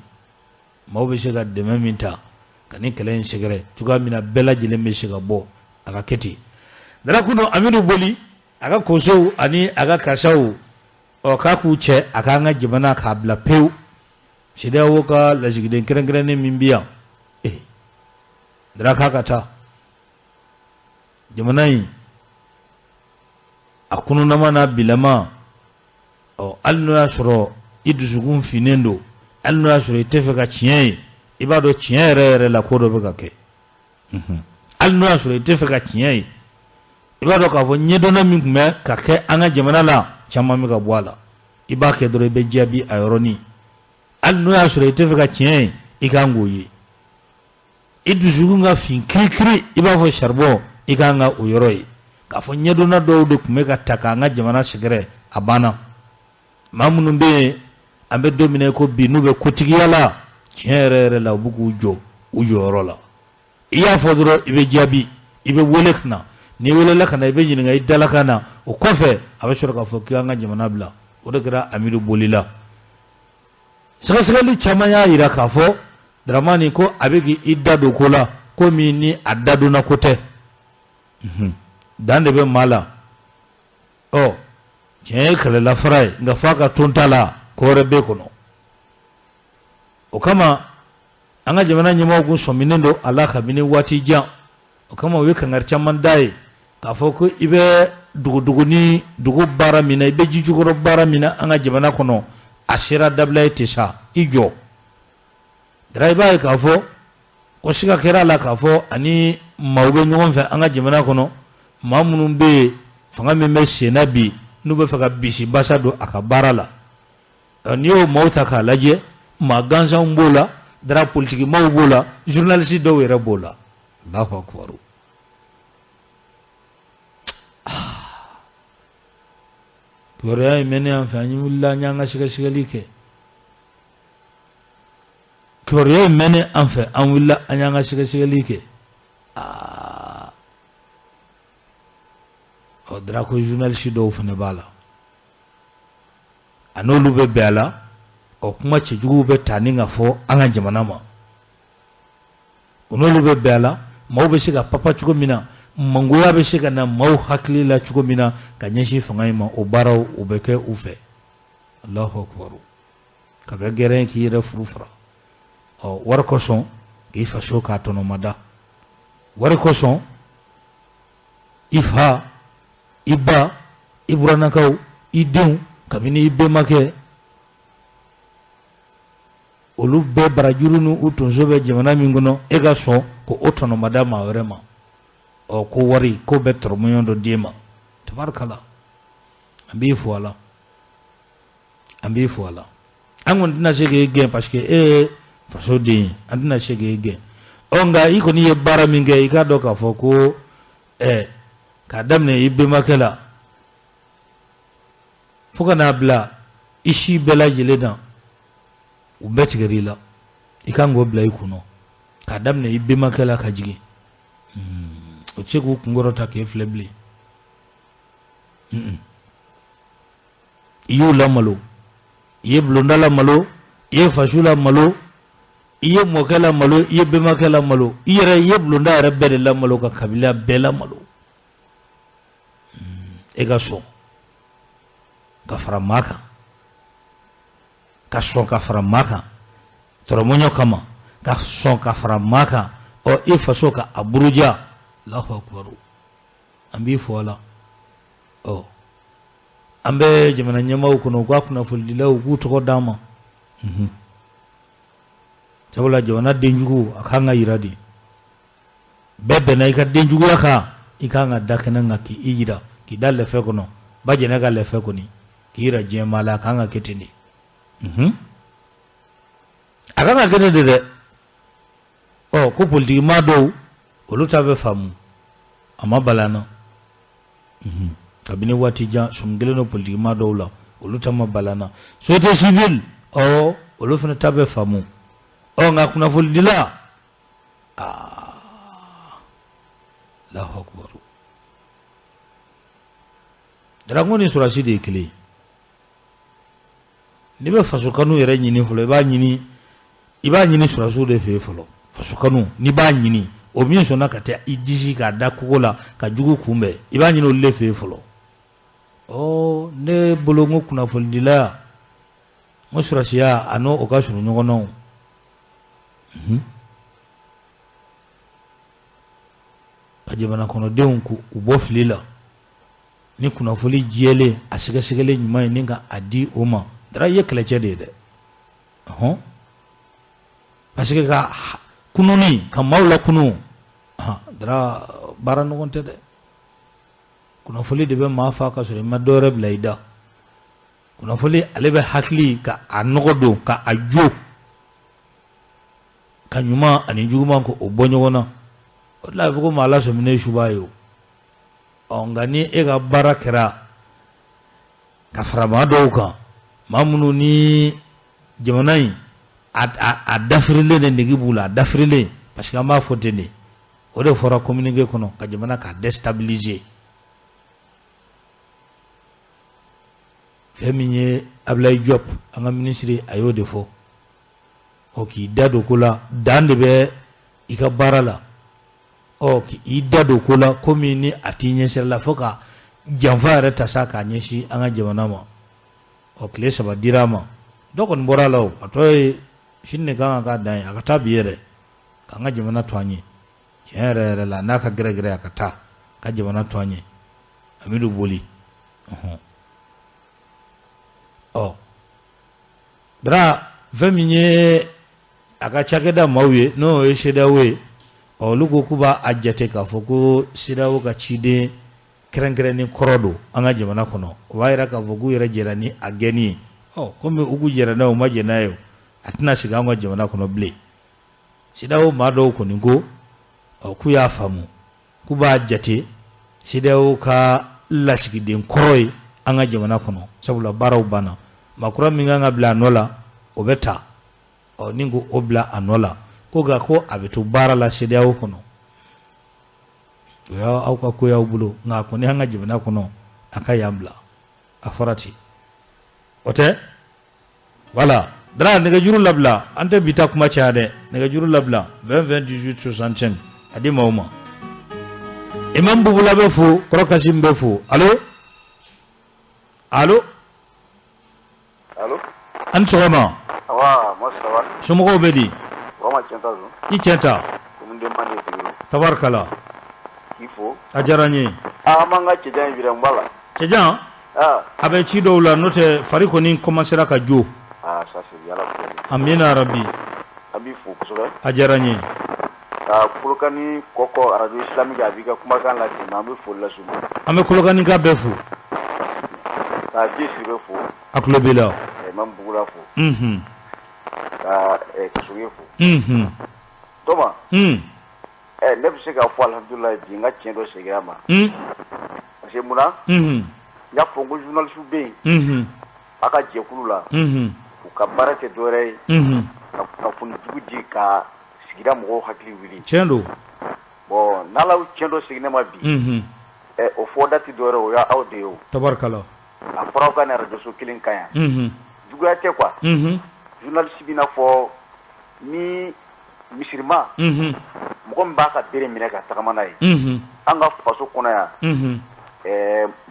maaw bɛ se ka dɛmɛ min ta ka ni kɛlɛ in sɛgɛrɛ cogoya min na, bɛɛ lajɛlen bɛ se ka bɔ a ka kɛ ten. Dara, kunun, Amidu Boli, a ka kosow ani a ka karisaw, ɔ, k'a k'u cɛ a k'an ka jamana k'a bila pewu. CEDEAO ka lasigiden kɛrɛnkɛrɛnnen min bɛ yan, ee, Dara, k'a ka taa. Jamana in, a kununama n'a bilama, ɔ, hali n'o y'a sɔrɔ i dusukun finnen don, hali n'o y'a sɔrɔ i tɛ fɛ ka tiɲɛ ye, i b'a dɔn tiɲɛ yɛrɛ yɛrɛ la ko dɔ bɛ ka kɛ. Hali n'o y'a sɔrɔ i tɛ fɛ ka tiɲɛ ye, i b'a dɔn k'a fɔ ɲɛdɔnna min tun bɛ ka kɛ an ka jamana la, caman bɛ ka bɔ a la. I b'a kɛ dɔrɔn, i bɛ jaabi a yɔrɔnin. Hali n'o y'a sɔrɔ i tɛ fɛ ka tiɲɛ ye, i kan k'o ye. I dusukun ka fin kirikiri i b'a fɔ saribɔn, i kan ka o yɔrɔ ye k'a fɔ ɲɛdonna dɔw de tun bɛ ka ta k'an ka jamana sɛgɛrɛ, a banna. Maa minnu bɛ yen an bɛ don min na ko bi, n'u bɛ kotigiya la, tiɲɛ yɛrɛ yɛrɛ la, u bɛ k'u jɔ u jɔyɔrɔ la. I y'a fɔ dɔrɔn, i bɛ jaabi, i bɛ wele ka na. N'i welela ka na, i bɛ ɲininka i dalakan na. O kɔfɛ, a bɛ sɔrɔ k'a fɔ k'i an ka jamana bila. O de kɛra Amidu boli la. Sɛgɛsɛgɛli caman y'a jira k'a fɔ Daramani ko a bɛ k'i da don ko la, ko min ni a dadonna ko tɛ. Dan de bɛ maa la. Ɔ tiɲɛ ye kɛlɛlafara ye, nka f'a ka to n ta la, ko wɛrɛ b'e kɔnɔ. O kama an ka jamana ɲɛmɔgɔw kun sɔminen don a la kabini waati jan. O kama u ye kangari caman da ye k'a fɔ ko i bɛ dogodogo ni dogo baara min na, i bɛ ji jukɔrɔ baara min na an ka jamana kɔnɔ, a sera dabila ye tɛ sa, i jɔ. Dara, i b'a ye k'a fɔ ko siga kɛra a la k'a fɔ ani maaw bɛ ɲɔgɔn fɛ an ka jamana kɔnɔ, maa minnu bɛ yen, fanga min bɛ sen na bi, n'u bɛ fɛ ka bisi basa don a ka baara la. N'i y'o maaw ta k'a lajɛ, maa gansanw b'o la, Dara, politikimaw b'o la, journaliste dɔw yɛrɛ b'o la. Allahu akbar. Kibaruya in mɛnnen an fɛ, an wulila, an y'an ka sɛgɛsɛgɛli kɛ. Kibaruya in mɛnnen an fɛ, an wulila, an y'an ka sɛgɛsɛgɛli kɛ. Aa, ɔ Dara, ko journaliste dɔw fana b'a la, a n'olu bɛ bɛn a la. Ɔ kuma cɛjuguw bɛ ta ni ka fɔ an ka jamana ma, o n'olu bɛ bɛn a la. Maaw bɛ se ka papa cogo min na, mangoya bɛ se ka na maaw hakili la cogo min na ka ɲɛsin fanga in ma, o baaraw o bɛ kɛ u fɛ. Allahu akbar. Ka kɛ gɛrɛn k'i yɛrɛ furu fara. Ɔ wari kosɔn k'i faso k'a tɔnɔmada, wari kosɔn i fa, i ba, i burannakaw, i denw, kabini i bɛnbakɛ, olu bɛɛ barajuru ni u tonso bɛ jamana min kɔnɔ, e ka sɔn ko o tɔnɔmada maa wɛrɛ ma. Ɔ ko wari ko bɛ tɔrɔmɔɲɔgɔn dɔ d'e ma. Tabarikala, an b'i fo a la, an b'i fo a la. An kɔni tɛna se k'e gɛn parce que e ye faso den ye, an tɛna se k'e gɛn. Ɔ nka i kɔni ye baara min kɛ, i k'a dɔn k'a fɔ ko k'a daminɛ i bɛnbakɛ la fo ka n'a bila i si bɛɛ lajɛlen na, u bɛɛ tigɛr'i la. I kan k'o bila i kun k'a daminɛ i bɛnbakɛ la ka jigin. O tɛ se k'u kunkɔrɔta k'e filɛ bilen. I y'u lamalo, i ye bulonda lamalo, i ye faso lamalo, i ye mɔkɛ lamalo, i ye bɛnbakɛ lamalo, i yɛrɛ i ye bulonda yɛrɛ bɛɛ de lamalo, ka kabila bɛɛ lamalo. E ka sɔn ka fara maa kan, ka sɔn ka fara maa kan tɔrɔmɔɲɔ kama, ka sɔn ka fara maa kan, ɔ i faso ka a buruja. Allahu akbar, an b'i fo a la. Ɔ an bɛ jamana ɲɛmaaw kɔnɔ, u ka kunnafonidilaw k'u tɔgɔ d'an ma, sabula jamana denjugu a kan ka yira de. Bɛɛ bɛnna i ka denjuguya kan, i kan ka da kɛnɛ kan k'i yira, k'i da lɛfɛ kɔnɔ, ba jɛnɛ ka lɛfɛ kɔni, k'i yira diɲɛ maa la. A kan ka kɛ ten de, a kan ka kɛ ten de dɛ. Ɔ ko politikimaa dɔw, olu ta bɛ faamu, a ma bala na kabini waati jan, sɔmi kelen don politikimaa dɔw la, olu ta ma bala na. Société civile, ɔ olu fana ta bɛ faamu. Ɔ nka kunnafonidila, aa, Allahu akbar. Dara, ko ni sɔrɔdasi de ye kelen ye. N'i bɛ faso kanu yɛrɛ ɲini fɔlɔ, i b'a ɲini sɔrɔdasiw de fɛ yen fɔlɔ. Faso kanu, n'i b'a ɲini, o min sɔnna ka taa i disi k'a da kogo la ka jugu kunbɛn, i b'a ɲini olu de fɛ yen fɔlɔ. Ɔ ne bolo, n ko kunnafonidila, n ko sɔrɔdasiya, a n'o o ka surun ɲɔgɔn na o. Ka jamana kɔnɔdenw k'u bɔ fili la ni kunnafoni jɛlen, a sɛgɛsɛgɛlen ɲuman ye, ni ka a di o ma. Dara, i ye kɛlɛcɛ de ye dɛ. Ɔhɔn, parce que ka kununni, ka maaw la kunu, Dara, baara ɲɔgɔn tɛ dɛ. Kunnafoni de bɛ maa fa ka sɔrɔ i ma dɔ wɛrɛ bila i da. Kunnafoni, ale bɛ hakili ka a nɔgɔ don, ka a jo. Ka ɲuman ani juguman ko o bɔ ɲɔgɔn na. O de la a bɛ fɔ ko maa lasɔminen suba ye o. Ɔ nka ni e ka baara kɛra ka fara maa dɔw kan, maa minnu ni jamana in a dafirilen de nege b'u la, a dafirilen, parce que an b'a fɔ ten de, o de fɔra communiqué kɔnɔ, ka jamana k'a déstabiliser. Fɛn min ye Ablaye Diop, an ka minisiri, a y'o de fɔ. Ɔ k'i da don ko la, dan de bɛ i ka baara la. Ɔ k'i da don ko la ko min ni a t'i ɲɛsira la, fo ka janfa yɛrɛ ta sa k'a ɲɛsin an ka jamana ma. Ɔ tile 3 dira a ma, dɔ kɔni bɔra a la o, a tɔ ye sini de kan ka k'a dan ye, a ka taa bi yɛrɛ k'an ka jamana to an ye. Tiɲɛ yɛrɛ yɛrɛ la, n'a ka gɛrɛgɛrɛ a ka taa ka jamana to an ye. Amidu Boli. Ɔ Dra, fɛn min ye a ka cakɛda maaw ye, n'o ye CEDEAO ye, ɔ olu ko k'u b'a jate k'a fɔ ko CEDEAO ka ciden kɛrɛnkɛrɛnnen kɔrɔ don an ka jamana kɔnɔ. O b'a yira k'a fɔ k'u yɛrɛ jɛra ni a gɛnni ye. Ɔ komi u k'u jɛra n'a ye, u ma jɛn n'a ye, a tɛna segin an ka jamana kɔnɔ bilen. CEDEAO maa dɔw kɔni ko, ɔ k'u y'a faamu, k'u b'a jate CEDEAO ka lasigiden kɔrɔ ye an ka jamana kɔnɔ, sabula baaraw banna. Maa kura min kan ka bila a nɔ la, o bɛ ta, ɔ ni ko o bila a nɔ la, ko nka ko a bɛ to baara la CEDEAO kɔnɔ. O y'aw ka ko y'aw bolo, nka a kɔni an ka jamana kɔnɔ, a ka yan bila. A fɔra ten, o tɛ? Voilà. Dra, nɛgɛjuru labila, an tɛ bi ta kuma caya dɛ. Nɛgɛjuru labila 20 20 18 65, a di maaw ma. Imam Bubula bɛ fo, Kɔrɔ Kasim bɛ fo. Allo, allo. Allo. A ni sɔgɔma. Awa, moi ça va. Somɔgɔw bɛ di? Vraiment tiɲɛ ta don. I tiɲɛ ta. Commune de Mande Sigiro. Tabarikala. K'i fo. A diyara n ye. Ah, an b'an ka cɛjan in n b'a la. Cɛjan? Ah. A bɛ ci dɔw la, n'o tɛ fari kɔni commencera ka jo. Ah, ça c'est bien, Ala k'o kɛ. Amina rabi. An b'i fo kosɛbɛ. A diyara n ye. Ka Kolokani kɔkɔ radio islamique a b'i ka kumakan latɛmɛ, an bɛ foli las'u ma. An bɛ Kolokanika bɛɛ fo. Ka Ji Sidibe fo. A tulo b'i la. Imam Bugula fo. Unhun. Ka Kasoge fo. Unhun. Toma. Un. Ne bɛ se k'a fɔ alhamdulilayi bi n ka tiɲɛ dɔ seginna ma. Un. Parce que munna? Unhun. N y'a fɔ n ko journaliste bɛ yen. Unhun. A ka jɛkulu la. Unhun. U ka baara tɛ dɔwɛrɛ ye. Unhun. Ka kunnafoni jugu di ka sigida mɔgɔw hakili wuli. Tiɲɛ don. Bon n'Ala y'u tiɲɛ dɔ segin ne ma bi. Unhun. O fɔ da tɛ dɔwɛrɛ o y'aw de ye o. Tabarikala. A fɔra aw ka nin radio so kelen kan yan. Unhun. Juguya tɛ quoi. Unhun. Journaliste b'i n'a fɔ ni misirima. Unhun. Mɔgɔ min b'a ka bere minɛ ka tagama n'a ye. Unhun. An ka faso kɔnɔ yan. Unhun.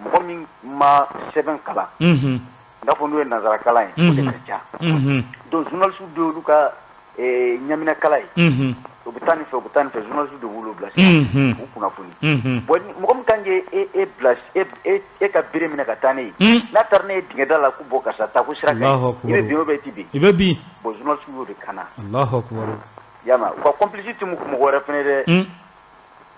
Mɔgɔ min ma sɛbɛn kalan. Unhun. I n'a fɔ n'o ye nansara kalan ye. Unhun. O de ka ca. Unhun. Donc journaliste dɔw y'olu ka ɲaminɛkala ye. Unhun. U bɛ taa nin fɛ, u bɛ taa nin fɛ, journaliste de b'olu bilasira. Unhun. U kunnafoni. Unhun. Bon mɔgɔ min kan k'e e bila e ka bere minɛ ka taa ne ye. Un. N'a taara ne ye dingɛ da la ko bon karisa taa ko sira ka ɲi. Alahu akibaru. I bɛ bin ou bien i tɛ bin. I bɛ bin. Bon journaliste y'o de kana. Alahu akibaru. I y'a mɛn, u ka complice tɛ mɔgɔ wɛrɛ fana dɛ. Un.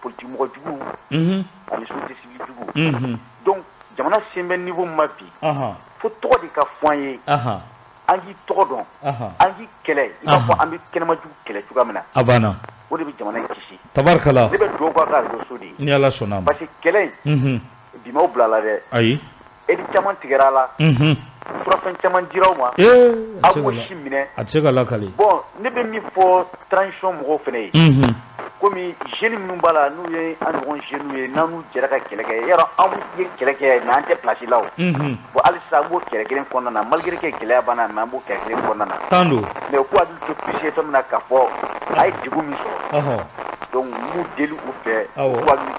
Politique mɔgɔ jugu. Unhun. Ani société civile jugu. Unhun. Donc jamana sen bɛ niveau min ma bi. Ɔnhɔn. Fo tɔgɔ de ka fɔ an ye. Ahan. An k'i tɔgɔ dɔn. Ahan. An k'i kɛlɛ i b'a fɔ an bɛ kɛnɛma jugu kɛlɛ cogoya min na. A banna. O de bɛ jamana in kisi. Tabarikala. Ne bɛ dugawu k'a ka radio so de ye. Ni Ala sɔnna a ma. Parce que kɛlɛ in. Unhun. Bi m'aw bila la dɛ. Ayi. Aide caman tigɛra a la. Unhun. Surafɛn caman dira aw ma. Ee. Aw m'o si minɛ. A tɛ se ka lakali. Bon ne bɛ min fɔ transition mɔgɔw fana ye. Unhun. Komi jeunes minnu b'a la n'u ye an ɲɔgɔn jeunes ye n'an n'u jɛra ka kɛlɛ kɛ yarɔ anw ye kɛlɛ kɛ mais an tɛ place la o. Unhun. Bon hali sisan an b'o kɛlɛ kelen kɔnɔna na malgré que gɛlɛya b'an na mais an b'o kɛlɛ kelen kɔnɔna na. Tan don. Mais u k'u hakili to Plus FM na k'a fɔ a ye degun min sɔrɔ. Ɔhɔn. Donc n b'u deli u fɛ. Awɔ. U k'u hakili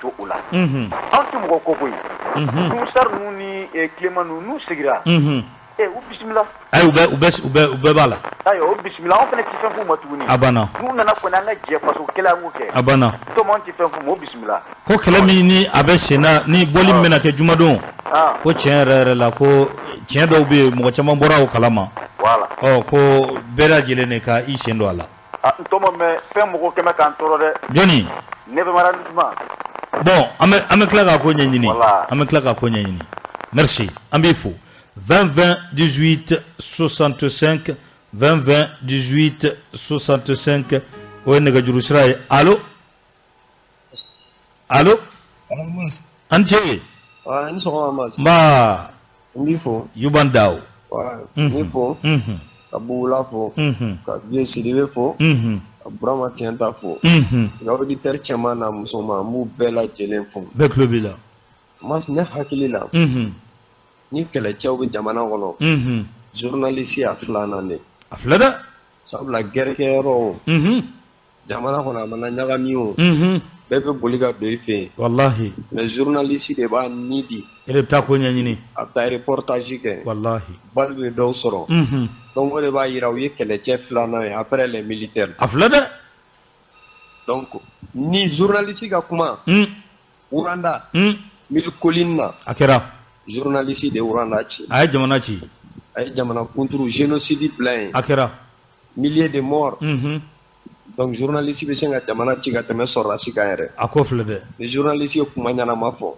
to o la. Unhun. Anw tɛ mɔgɔ kɔ koyi. Unhun. Nuhu Sar ninnu ni Clément ninnu n'u seginna. Unhun. U bisimila. Ayi u bɛɛ b'a la. Ayiwa o bisimila anw fana tɛ fɛn f'u ma tuguni. A banna. N'u nana kɔni an ka jɛ faso kɛlɛ an k'o kɛ. A banna. Comme anw tɛ fɛn f'u ma o bisimila. Ko kɛlɛ min ni a bɛ sen na ni bɔli min bɛna kɛ jumadon. Ah. Ko tiɲɛ yɛrɛ yɛrɛ la ko tiɲɛ dɔw bɛ yen mɔgɔ caman bɔra o kalama. Voilà. Ɔ ko bɛɛ lajɛlen de ka i sen don a la. Ah n tɔmɔ mais fɛn mɔgɔ kɛmɛ k'an tɔɔrɔ dɛ. Jɔnni? Ne bɛ mara duman. Bon an bɛ tila k'a ko ɲɛɲini. Voilà. An bɛ tila k'a ko ɲɛɲini. Merci an b'i fo. 20 20 18 65. 20 20 18 65, o ye nɛgɛjuru sira ye. Allo, allo, an ce. Ni sɔgɔma Mas. Nba. N b'i fo. Yuban Daw. N b'i fo. Ka Bugula fo. Ka Vieux Sidibe fo. Ka Burama Tiɲɛta fo. Ka auditeur cɛman n'a musoman, n b'u bɛɛ lajɛlen fo. Bɛɛ tulo b'i la. Mas, ne hakili la, ni kɛlɛcɛw bɛ jamana kɔnɔ, journaliste y'a filanan de. A filɛ dɛ. Sabula guerre kɛyɔrɔ o, jamana kɔnɔ a mana ɲagami o, bɛɛ bɛ boli ka don i fɛ yen. Walahi. Mais journaliste de b'a ni di. E de bɛ taa ko ɲɛɲini. A bɛ taa reportage kɛ. Walahi. Balle bɛ dɔw sɔrɔ. Donc o de b'a jira u ye kɛlɛcɛ filanan ye après les militaires. A filɛ dɛ. Donc ni journaliste ka kuma, Rwanda, Mille Collines na. A kɛra. Journaliste de Rwanda ci. A ye jamana ci. A ye jamana contre génocide bila yen. A kɛra. Milliers de morts. Donc journaliste bɛ se ka jamana ci ka tɛmɛ sɔrɔdasi kan yɛrɛ. A ko filɛ dɛ. Ni journaliste ye kuma ɲɛnama fɔ,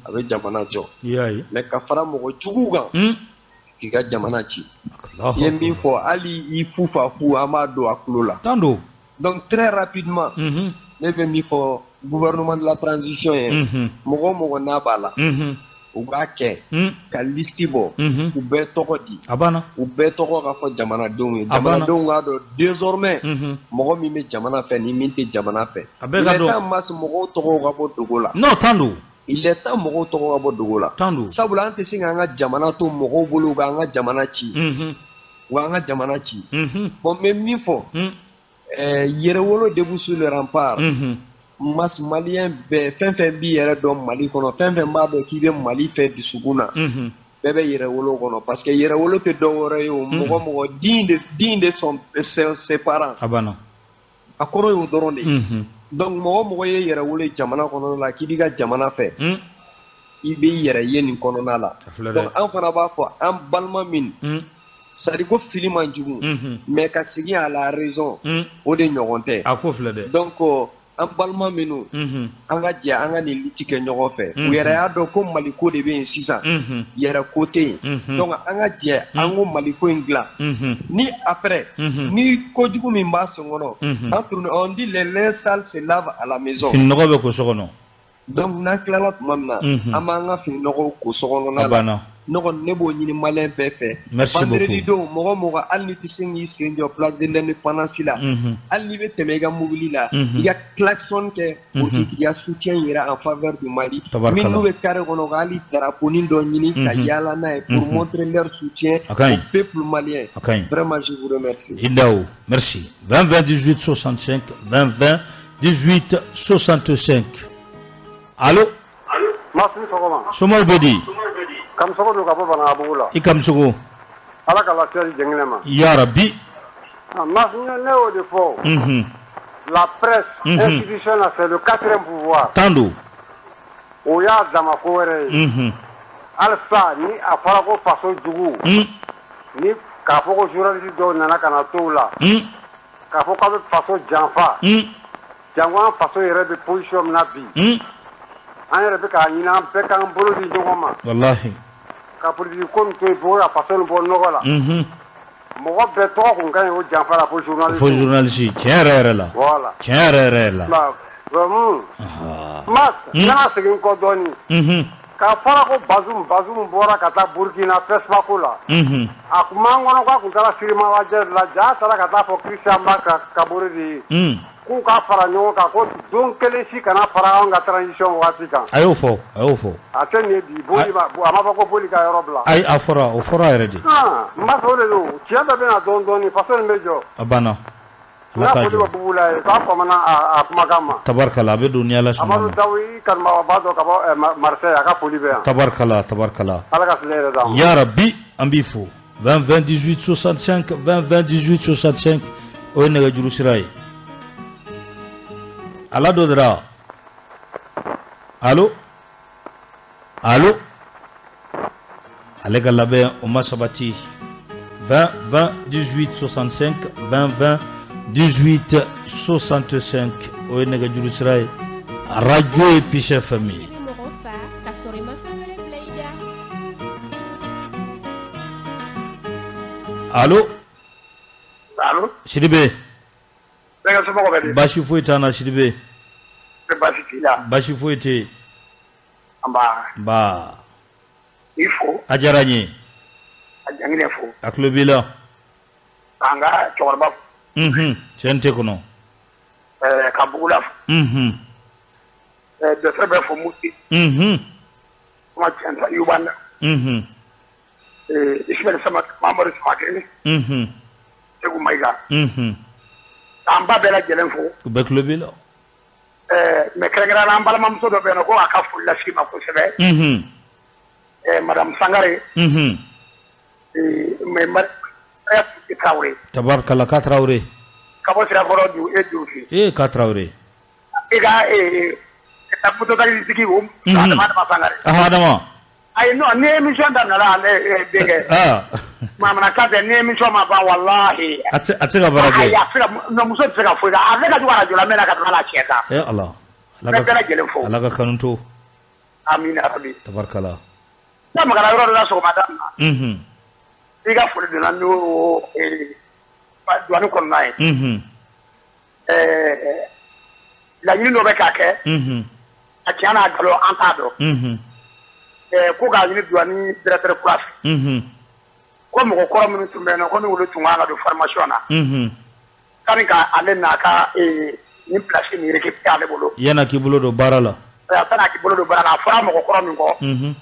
a bɛ jamana jɔ. I y'a ye. Mais ka fara mɔgɔ juguw kan, k'i ka jamana ci. I ye min fɔ, hali i fu fa fu, an b'a don a tulo la. Tan don. Donc très rapidement, ne bɛ min fɔ gouvernement de la transition ye, mɔgɔ o mɔgɔ n'a b'a la, u b'a kɛ ka liste bɔ, u bɛɛ tɔgɔ di. A banna. U bɛɛ tɔgɔ ka fɔ jamanadenw ye. Jamanadenw k'a dɔn désormais mɔgɔ min bɛ jamana fɛ ni min tɛ jamana fɛ. A bɛɛ ka dɔn. Il est temps Mas mɔgɔw tɔgɔw ka bɔ dogo la. Non, tan don. Il est temps mɔgɔw tɔgɔ ka bɔ dogo la. Tan don. Sabula an tɛ se k'an ka jamana to mɔgɔw bolo k'an ka jamana ci. U k'an ka jamana ci. Bon, n bɛ min fɔ, yɛrɛwolo debout sur le rempart. Mas, malien bɛɛ, fɛn fɛn b'i yɛrɛ dɔn Mali kɔnɔ, fɛn fɛn b'a dɔn k'i bɛ Mali fɛ dusukun na, bɛɛ bɛ yɛrɛwolo kɔnɔ, parce que yɛrɛwolo tɛ dɔ wɛrɛ ye o, mɔgɔ mɔgɔ digne de son ses parents. A banna. A kɔrɔ y'o dɔrɔn de ye. Donc mɔgɔ mɔgɔ ye yɛrɛwolo ye jamana kɔnɔna la k'i b'i ka jamana fɛ, i b'i yɛrɛ ye nin kɔnɔna la. Donc an fana b'a fɔ an balima min, c'est à dire ko fili man jugu, mais ka segin à la raison, o de ɲɔgɔn tɛ. A ko filɛ dɛ. Donc an balima minnu, an ka jɛ an ka nin lutte kɛ ɲɔgɔn fɛ. U yɛrɛ y'a dɔn ko Maliko de bɛ yen sisan, yɛrɛ ko tɛ yen. Donc an ka jɛ an ko Maliko in dilan. Ni après, ni kojugu min b'a sen kɔnɔ, entre on dit les linges sales se lavent à la maison. Fini nɔgɔ bɛ ko so kɔnɔ. Donc n'an tilala tuma min na, an b'an ka fini nɔgɔw ko so kɔnɔna la. Ne kɔni, ne b'o ɲini malien bɛɛ fɛ. Merci beaucoup. Vendredi don, mɔgɔ mɔgɔ, hali n'i tɛ se k'i sen jɔ place de l'indépendance la, hali n'i bɛ tɛmɛ i ka mobili la, i ka klaxon kɛ pour que k'i ka soutien yira en faveur du Mali. Minnu bɛ carré kɔnɔ, ka hali drapeau dɔ ɲini ka yaala n'a ye pour montrer leur soutien au peuple malien. Vraiment, je vous remercie. I Daw, merci. 20 20 18 65, 20 20 18 65. Allo. Mas, ni sɔgɔma. Somɔgɔw bɛ di? Kamisogo don ka bɔ Banakabugu la. I Kamisogo. Ala ka lafiya di jɛngɛnɛ ma. Ya Rabi. Mas, ne y'o de fɔ. La presse institutionnelle, c'est le quatrième pouvoir. Tan don. O y'a dama ko wɛrɛ ye. Halisa ni a fɔra ko faso jugu, ni k'a fɔ ko journaliste dɔw nana ka na to u la, k'a fɔ k'a bɛ faso janfa, jango an faso yɛrɛ bɛ position min na bi, an yɛrɛ bɛ k'a ɲini an bɛɛ k'an bolo di ɲɔgɔn ma. Walahi. Ka politique ko min to yen pour ka faso nin bɔ nɔgɔ la. Mɔgɔ bɛɛ tɔgɔ kun ka ɲi o janfa la fo journaliste. Fo journaliste, tiɲɛ yɛrɛ yɛrɛ la. Voilà. Tiɲɛ yɛrɛ yɛrɛ la. Vraiment. Mas, n kana segin kɔ dɔɔnin. K'a fɔra ko Bazoum bɔra ka taa Burkina FESPACO la. A kun b'an kɔnɔ k'a kun taara Sirimawajɛ la, ja taara ka taa fɔ Christian Ba Kabore de ye. K'u ka fara ɲɔgɔn kan ko don kelen si kana fara anw ka transition waati kan. A y'o fɔ, a y'o fɔ. A tɛ nin ye bi, Boli ma, a ma fɔ ko Boli ka yɔrɔ bila. Ayi, a fɔra, o fɔra yɛrɛ de. N b'a fɔ o de don, tiɲɛ bɛɛ bɛ na dɔɔnin dɔɔnin, faso in bɛ jɔ. A banna. N ka foli bɛ Bubu la ye, k'a famana a kumakan ma. Tabarikala, a bɛ don ni Ala sɔnna ma. Amadu Dawu, i kanubagaba dɔ ka bɔ Marseille, a ka foli bɛ yan. Tabarikala, tabarikala. Ala ka tile yɛrɛ d'an ma. Ya Rabi, an b'i fo. 20 20 18 65, 20 20 18 65, o ye nɛgɛjuru sira ye. Ala dɔ dara. Allo, allo, ale ka labɛn o ma sabati. 20 20 18 65, 20 20 18 65, o ye nɛgɛjuru sira ye. Radio ye Peace FM ye. Ka sɔrɔ i ma fɛn wɛrɛ bila i da. Allo, Allo. Sidibe. Bɛɛ ka somɔgɔw bɛ di? Baasi foyi t'an na Sidibe. Baasi t'i la? Baasi foyi tɛ yen. Nba. Nba. I fo. A diyara n ye. A Janginɛ fo. A tulo b'i la. K'an ka cɛkɔrɔba fo. Unhun, CNT kɔnɔ. Ɛɛ ka Bugula fo. Unhun. Ɛɛ docteur bɛ fo Muti. Unhun. Kuma tiɲɛ Yubanda. Unhun. Ɛɛ Ismaël Samake Mamadu Samake. Unhun. Segu Mayiga. Unhun. K'an ba bɛɛ lajɛlen fo. U bɛɛ tulo b'i la. Ɛɛ mais kɛrɛnkɛrɛnnenya la an balimamuso dɔ bɛ yen nɔ ko a ka foli lase i ma kosɛbɛ. Unhun. Ɛɛ madame Sangare. Unhun. Ɛɛ Tarawele. Tabarikala k'a Tarawele. Ka bɔ Sirakɔrɔ du e Dufi. Ee k'a Tarawele. I ka mototaxi o Adama Sangare. Adama. Ayi non ni émission daminɛna ale denkɛ. Manamanakan tɛ ni émission ma ban walahi. A tɛ se ka baara kɛ. Ayi a tɛ se ka non muso tɛ se ka foyi kɛ a bɛɛ ka jugu arajo lamɛn na ka tɛmɛ hali a cɛ kan. Ee Ala. N bɛ bɛɛ lajɛlen fo. Ala ka kanu to. Amina rabi. Tabarikala. Ne magara yɔrɔ dɔ la sɔgɔmada in na. Unhun. I ka foli donna n'o douane kɔnɔna ye. Unhun. Ɛɛ laɲini dɔ bɛ k'a kɛ. Unhun. A tiɲɛ n'a nkalon an t'a dɔn. Unhun. Ko k'a ɲini douane directeur kura fɛ. Unhun. Ko mɔgɔ kɔrɔ minnu tun bɛ yen nɔ ko ni olu tun kan ka don formation na. Unhun. Sani ka ale n'a ka nin place nin récupérer ale bolo. Yan'a k'i bolo don baara la. Yan'a k'i bolo don baara la a fɔra mɔgɔ kɔrɔ min kɔ. Unhun.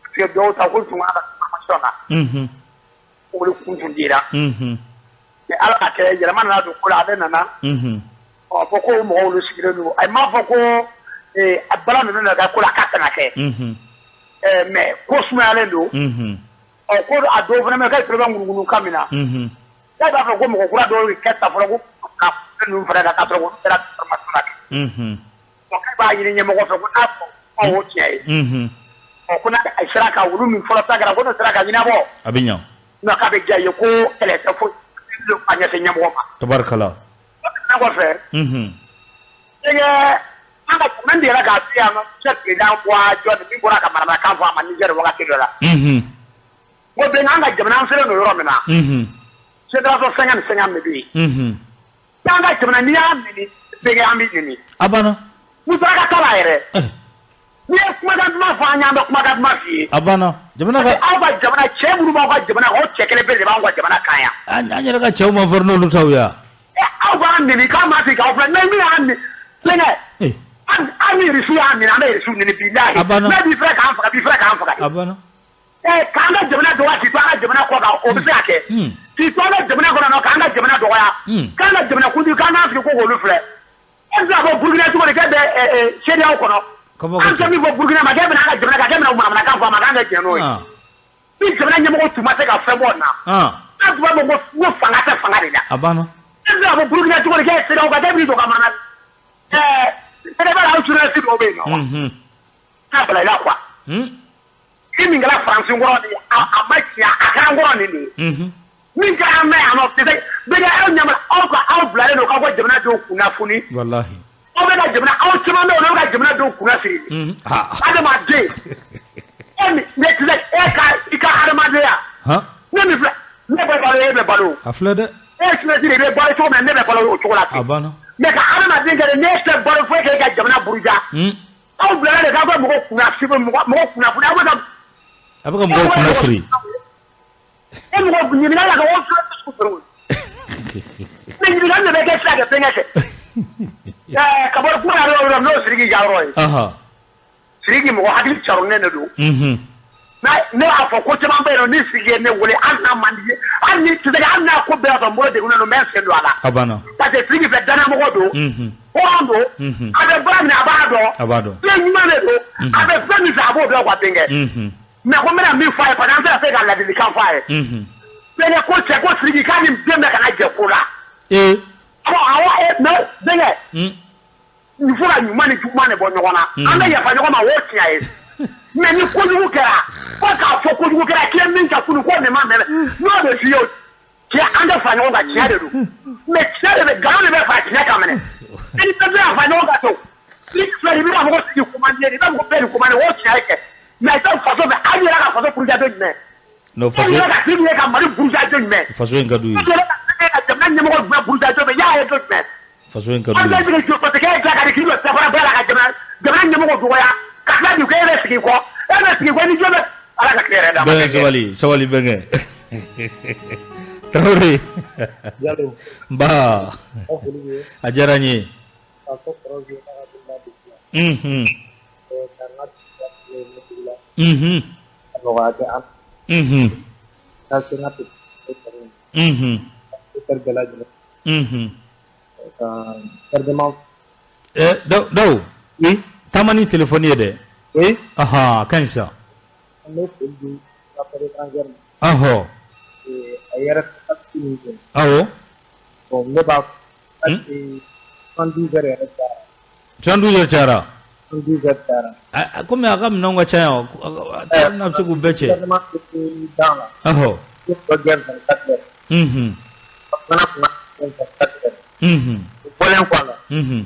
Parce que dɔw ta ko tun kan ka don formation na. Unhun. Olu kun tun dira. Unhun. Mais ala y'a kɛ yɛlɛma nana don ko la ale nana. Unhun. Ɔ fɔ ko mɔgɔw olu sigilen don a m'a fɔ ko a bala ninnu na ka ko la k'a kana kɛ. Unhun. Mais ko sumayalen don. Unhun. Ɔ ko a dɔw fana bɛ k'a tulo bɛ ŋunuŋunu kan min na. Unhun. K'a b'a fɔ ko mɔgɔ kura dɔw kɛ ta fɔlɔ ko ka fɛn ninnu fana ka sɔrɔ olu kɛra formation na kɛ. Unhun. Ɔ k'a b'a ɲini ɲɛmɔgɔ fɛ ko n'a fɔ o tiɲɛ ye. Unhun. Ɔ ko n'a sera ka olu min fɔlɔ ta kɛra ko n'o sera ka ɲɛnabɔ. A bɛ ɲa. Non k'a bɛ diya i ye ko kɛlɛ tɛ foyi a ɲɛsin ɲɛmɔgɔ ma. Tabarikala. O tɛmɛnen kɔfɛ. Unhun. Denkɛ an ka jamana delila k'a f'i yan nɔ Niger président bɔra jɔn min bɔra ka manamanakan fɔ a ma Niger wagati dɔ la. Unhun. Ko bɛn an ka jamana an selen don yɔrɔ min na. Unhun. Génération 50 50 de bɛ yen. Unhun. An ka jamana n'i y'a nɛni bɛnkɛ an b'i nɛni. A banna. Musaka t'a la yɛrɛ. N'i ye kumakan duman fɔ an ye an bɛ kumakan duman f'i ye. A banna. Jamana ka. Aw ka jamana cɛ minnu b'aw ka jamana o cɛ kelen pe de b'anw ka jamana kan yan. An yɛrɛ ka cɛw ma fɔri n'olu taw ye. Aw b'an nɛni k'an m'a f'i k'aw filɛ mais min y'an nɛni bɛnkɛ. An ni Irisiw y'a nɛni an bɛ Irisiw nɛni bilahi. A banna. N'a b'i filɛ k'an faga b'i filɛ k'an faga. A banna. K'an ka jamana dɔgɔya k'i to an ka jamana kɔ kan o bɛ se ka kɛ. K'i to an ka jamana kɔnɔ nɔ k'an ka jamana dɔgɔya. K'an ka jamana kuntigi k'an k'an sigi ko k'olu filɛ. E bɛ se k'a fɔ Burukina cogo di k'e bɛ CEDEAO kɔnɔ. An tɛ min fɔ Burukina ma k'e bɛna an ka jamana kan k'e bɛna manamanakan fɔ a ma k'an ka jɛn n'o ye. Ni jamana ɲɛmɔgɔw tun ma se ka fɛn bɔ nin na. An tun b'a fɔ ko fanga tɛ fanga de la. A banna. E bɛ se k'a fɔ Burukina cogo di k'e ye CEDEAO kan k'e b'i jɔ ka mana. Sénégal aw journaliste dɔw bɛ yen nɔ. K'a bila i la quoi. I min kɛra Faransi kɔrɔ nin ye a ma tiɲɛ a kɛra n kɔrɔ nin de ye. Min kɛra an mɛn yan nɔ peut-être bɛɛ aw ɲɛ aw ka aw bilalen don k'aw ka jamanadenw kunnafoni. Walahi. Aw bɛ ka jamana aw caman bɛ yen olu bɛ ka jamanadenw kunnasiri. Adamaden e min ne tɛ e ka i ka adamadenya. Ne min filɛ ne bɛ balo e bɛ balo. A filɛ dɛ. E journaliste de bɛ balo cogo min na ne bɛ balo o cogo la ten. A banna. Mais ka adamaden kɛ dɛ n'e tɛ balo foyi k'e ka jamana buruja. Aw bilala de k'aw ka mɔgɔw kunnasiri mɔgɔw kunnafoni aw bɛ ka. A bɛ ka mɔgɔw kunnasiri. E mɔgɔ ɲininkali la ka o filɛ sugu mais ɲininkali de bɛ kɛ sisan ka fɛnkɛ kɛ. Ka bɔ kuma yɛrɛ yɔrɔ n'o Sidiki ka yɔrɔ ye. Sidiki mɔgɔ hakili caronnen de don. Ne y'a fɔ ko caman bɛ yen nɔ ni Sidiki ye ne wele hali n'a man di ye hali ni tɛ se hali n'a ko bɛɛ y'a sɔrɔ n bolo degunnen don n bɛ n sen don a la. A banna. Parce que Sidiki filɛ danayamɔgɔ don. Hɔrɔn don. A bɛ baara min na a b'a dɔn. A b'a dɔn. Fɛn ɲuman de don. A bɛ fɛn min fɛ a b'o dɔn quoi denkɛ. Mais ko n bɛna min fɔ a ye parce que an tɛna se ka ladilikan fɔ a ye. Bɛnkɛ ko cɛ ko Sidiki k'a ni den bɛɛ kana jɛ ko la. Awɔ mais bɛnkɛ. Il faut ka ɲuman ni juguman de bɔ ɲɔgɔn na. An bɛ yafa ɲɔgɔn ma o ye tiɲɛ ye. Mais ni kojugu kɛra fo k'a fɔ kojugu kɛra k'i ye min kɛ kunun ko nin ma mɛn n'o de f'i ye tiɲɛ an tɛ fara ɲɔgɔn kan tiɲɛ de don mais tiɲɛ de bɛ nkalon de bɛ fara tiɲɛ kan minɛ. I ni bɛɛ bɛ ka fara ɲɔgɔn kan to ni filɛ i bɛ k'a fɔ ko Sidiki ko man di ye i b'a fɔ ko bɛɛ nin ko man di ye o tiɲɛ ye kɛ. Mais tɛ faso fɛ aw yɛrɛ ka faso buruja don jumɛn? Non faso e yɛrɛ ka Sidiki ye ka Mali buruja don jumɛn? Faso in ka d'u ye. E yɛrɛ ka jamana ɲɛmɔgɔ bɛɛ buruja jɔ bɛ y'a ye don jumɛn. Faso in ka di. An bɛɛ bɛ jɔ parce que e dilan ka di k'i jɔ safara bɛɛ la ka jamana ɲɛmɔgɔ dɔgɔya ka tila k'i ko e bɛ sigi kɔ e bɛ sigi kɔ ni jɔ bɛ Ala ka tile yɛrɛ d'a ma. Bɛnkɛ sabali sabali bɛnkɛ. Tarawele. Jalo. Nba. A diyara n ye. Unhun. Unhun. Unhun. Unhun. Unhun. Daw. Oui. Taama ni téléphone ye dɛ. Oui. Ahan, a ka ɲi sisan. An bɛ foli di affaires étrangères ma. Ɔhɔ. A yɛrɛ min kɛ. Awɔ. Bon ne b'a parce que 72 heures yɛrɛ cayara. 72 heures cayara. 72 heures cayara. Komi a ka minɛnw ka ca yan, n'a bɛ se k'u bɛɛ cɛ. Gouvernement bɛ dans la. Ɔhɔ. Ko guerre 24 heures. Unhun. Fana kun ka 24 heures. Unhun. O bɔlen kɔ a la. Unhun.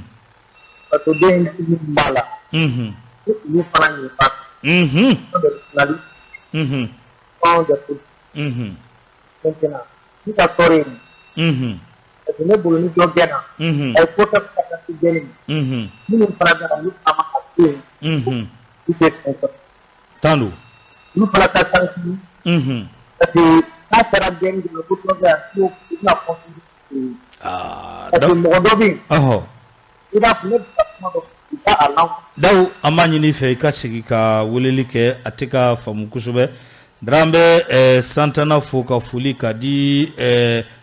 Fasoden minnu b'a la. Unhun. Olu fana ɲininka. Unhun. Des Unhun. des politiques. Unhun. Maintenant, ni ka tɔɔrɔ ye. Unhun. Parce que ne bolo ni dɔ gɛnna. Unhun. A ye ko kɛ ka taa se gɛnni ma. Unhun. Minnu fana bɛ na olu fana ma ka to yen. Unhun. Olu tɛ fɛn sɔrɔ. Tan don. Olu fana ka sanction. Unhun. Parce que n'a kɛra gɛnni de la ko dɔ bɛ yan ko u bɛna continuer. Aa. Parce que mɔgɔ dɔ bɛ yen. Ɔhɔ. I b'a fɔ ne bɛ ka kuma dɔ u ka a la. Daw, an b'a ɲini i fɛ i ka segin ka weleli kɛ, a tɛ ka faamu kosɛbɛ. Dara, an bɛ Santana fo ka foli ka di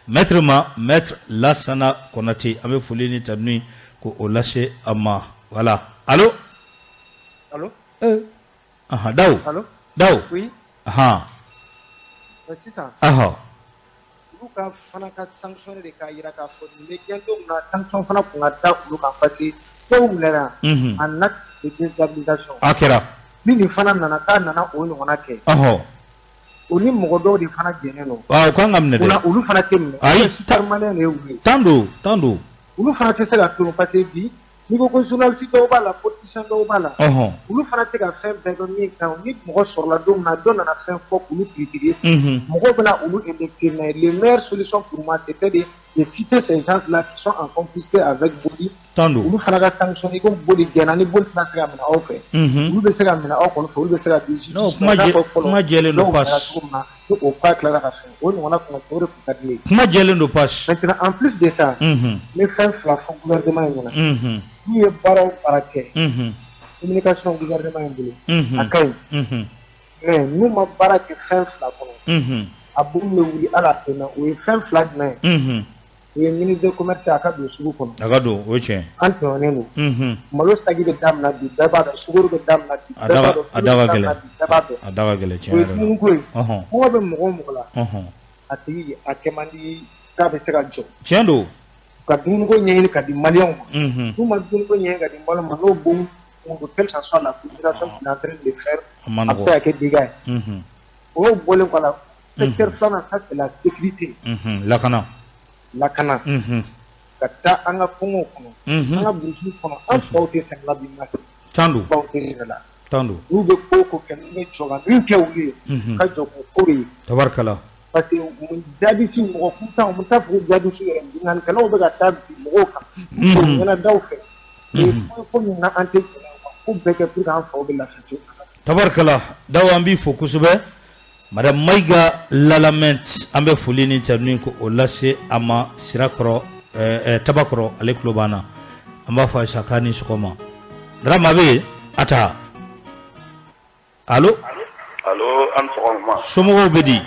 maître ma, maître Lasana Konate, an bɛ foli ni tanuni ko o lase a ma. Voilà. Allo. Allo. Ahan, Daw. Allo. Daw. Oui. Ahan. Sisan. Ahɔ. Olu ka fana ka sanction de k'a jira k'a fɔ nin bɛ gɛn don min na sanction fana kun ka da olu kan parce que dɔw minɛna. Unhun. En acte de déstabilisation. A kɛra. Ni nin fana nana k'a nana o ɲɔgɔnna kɛ. Ɔhɔ. O ni mɔgɔ dɔw de fana jɛnnen don. Waaw, o kan ka minɛ dɛ. O la olu fana tɛ minɛ. Ayi. Super malien de ye olu ye. Tan don, tan don. Olu fana tɛ se ka to parce que bi n'i ko ko journaliste dɔw b'a la, politicien dɔw b'a la. Ɔhɔn. Olu fana tɛ ka fɛn bɛɛ dɔn min kan ni mɔgɔ sɔrɔla don min na dɔ nana fɛn fɔ k'olu critiquer. Unhun. Mɔgɔw bɛna olu indexer mais le meilleure solution pour moi c'était de citer ces gens-là qui sont en complicité avec Boli. Tan don. Olu fana ka sanction i ko Boli gɛnna ni Boli tɛna se ka minɛ aw fɛ. Unhun. Olu bɛ se ka minɛ aw kɔni fɛ, olu bɛ se ka di justice. Non, kuma jɛlen don pas. Cogo min na ni o cas tilara ka fɛn o ɲɔgɔnna kun ka kɛ o de kun ka di ne ye. Kuma jɛlen don pas. Maintenant en plus de ça. Unhun. N bɛ fɛn fila fɔ gouvernement in ɲɛna. Unhun. N'u ye baara o baara kɛ. Unhun. Communication gouvernement in bolo. Unhun. A ka ɲi. Unhun. Mais n'u ma baara kɛ fɛn fila kɔnɔ. Unhun. A bon bɛ wuli hali a tɛ mɛn o ye fɛn fila jumɛn ye. Unhun. O ye ministre de commerce a ka don sugu kɔnɔ. A ka don, o ye tiɲɛ. An tɔɲɔnnen don. Unhun. Malo sagi bɛ daminɛ bi bɛɛ b'a dɔn sukaro bɛ daminɛ bi bɛɛ b'a dɔn A da ka gɛlɛn. bɛɛ b'a dɔn. A da ka gɛlɛn tiɲɛ O ye yɛrɛ la. dumuniko ye. Ɔhɔn. Kɔngɔ bɛ mɔgɔ o mɔgɔ la. Ɔhɔn. A tigi a kɛ man di k'a bɛ se ka jɔ. Tiɲɛ don. Ka dumuniko ɲɛɲini ka di maliyɛnw ma. Unhun. N'u ma dumuniko ɲɛɲini ka di maliyɛnw ma n'o bon quelle que soit la communication qu'il est en train de faire A man a bɛ se nɔgɔn. ka kɛ dégâts ye. Unhun. O y'o bɔlen kɔ a la secteur filanan ça c'est la sécurité. Unhun, lakana. Lakana. Unhun. Ka taa an ka kungow kɔnɔ. Unhun. An ka burusiw kɔnɔ an faw tɛ sɛnɛ la bi ma. Tan don. Baw tɛ yɛrɛ la. Tan don. N'u bɛ ko o ko kɛ n'u bɛ jɔ ka min kɛ olu ye. Unhun. Ka jɔ k'o ko de ye. Tabarikala. Parce que jihadiste mɔgɔ kuntan u t'a fɔ ko jihadiste yɛrɛ binkannikɛlaw bɛ ka taa bin mɔgɔw kan. Unhun. Ɲɛnadaw fɛ. O ye ko ye ko min na an tɛ jɛn n'a ye ko bɛɛ kɛ pour que an faw bɛ lafiya cogo min na. Tabarikala Dawu an b'i fo kosɛbɛ. Madame Mayiga Lalamɛnt an bɛ foli ni tanuni ko o lase a ma Sirakɔrɔ Tabakɔrɔ ale tulo b'an na an b'a fɔ Ayisa k'a ni sɔgɔma. Darama bɛ yen a ta. Allo. Allo an ni sɔgɔma. Somɔgɔw bɛ di?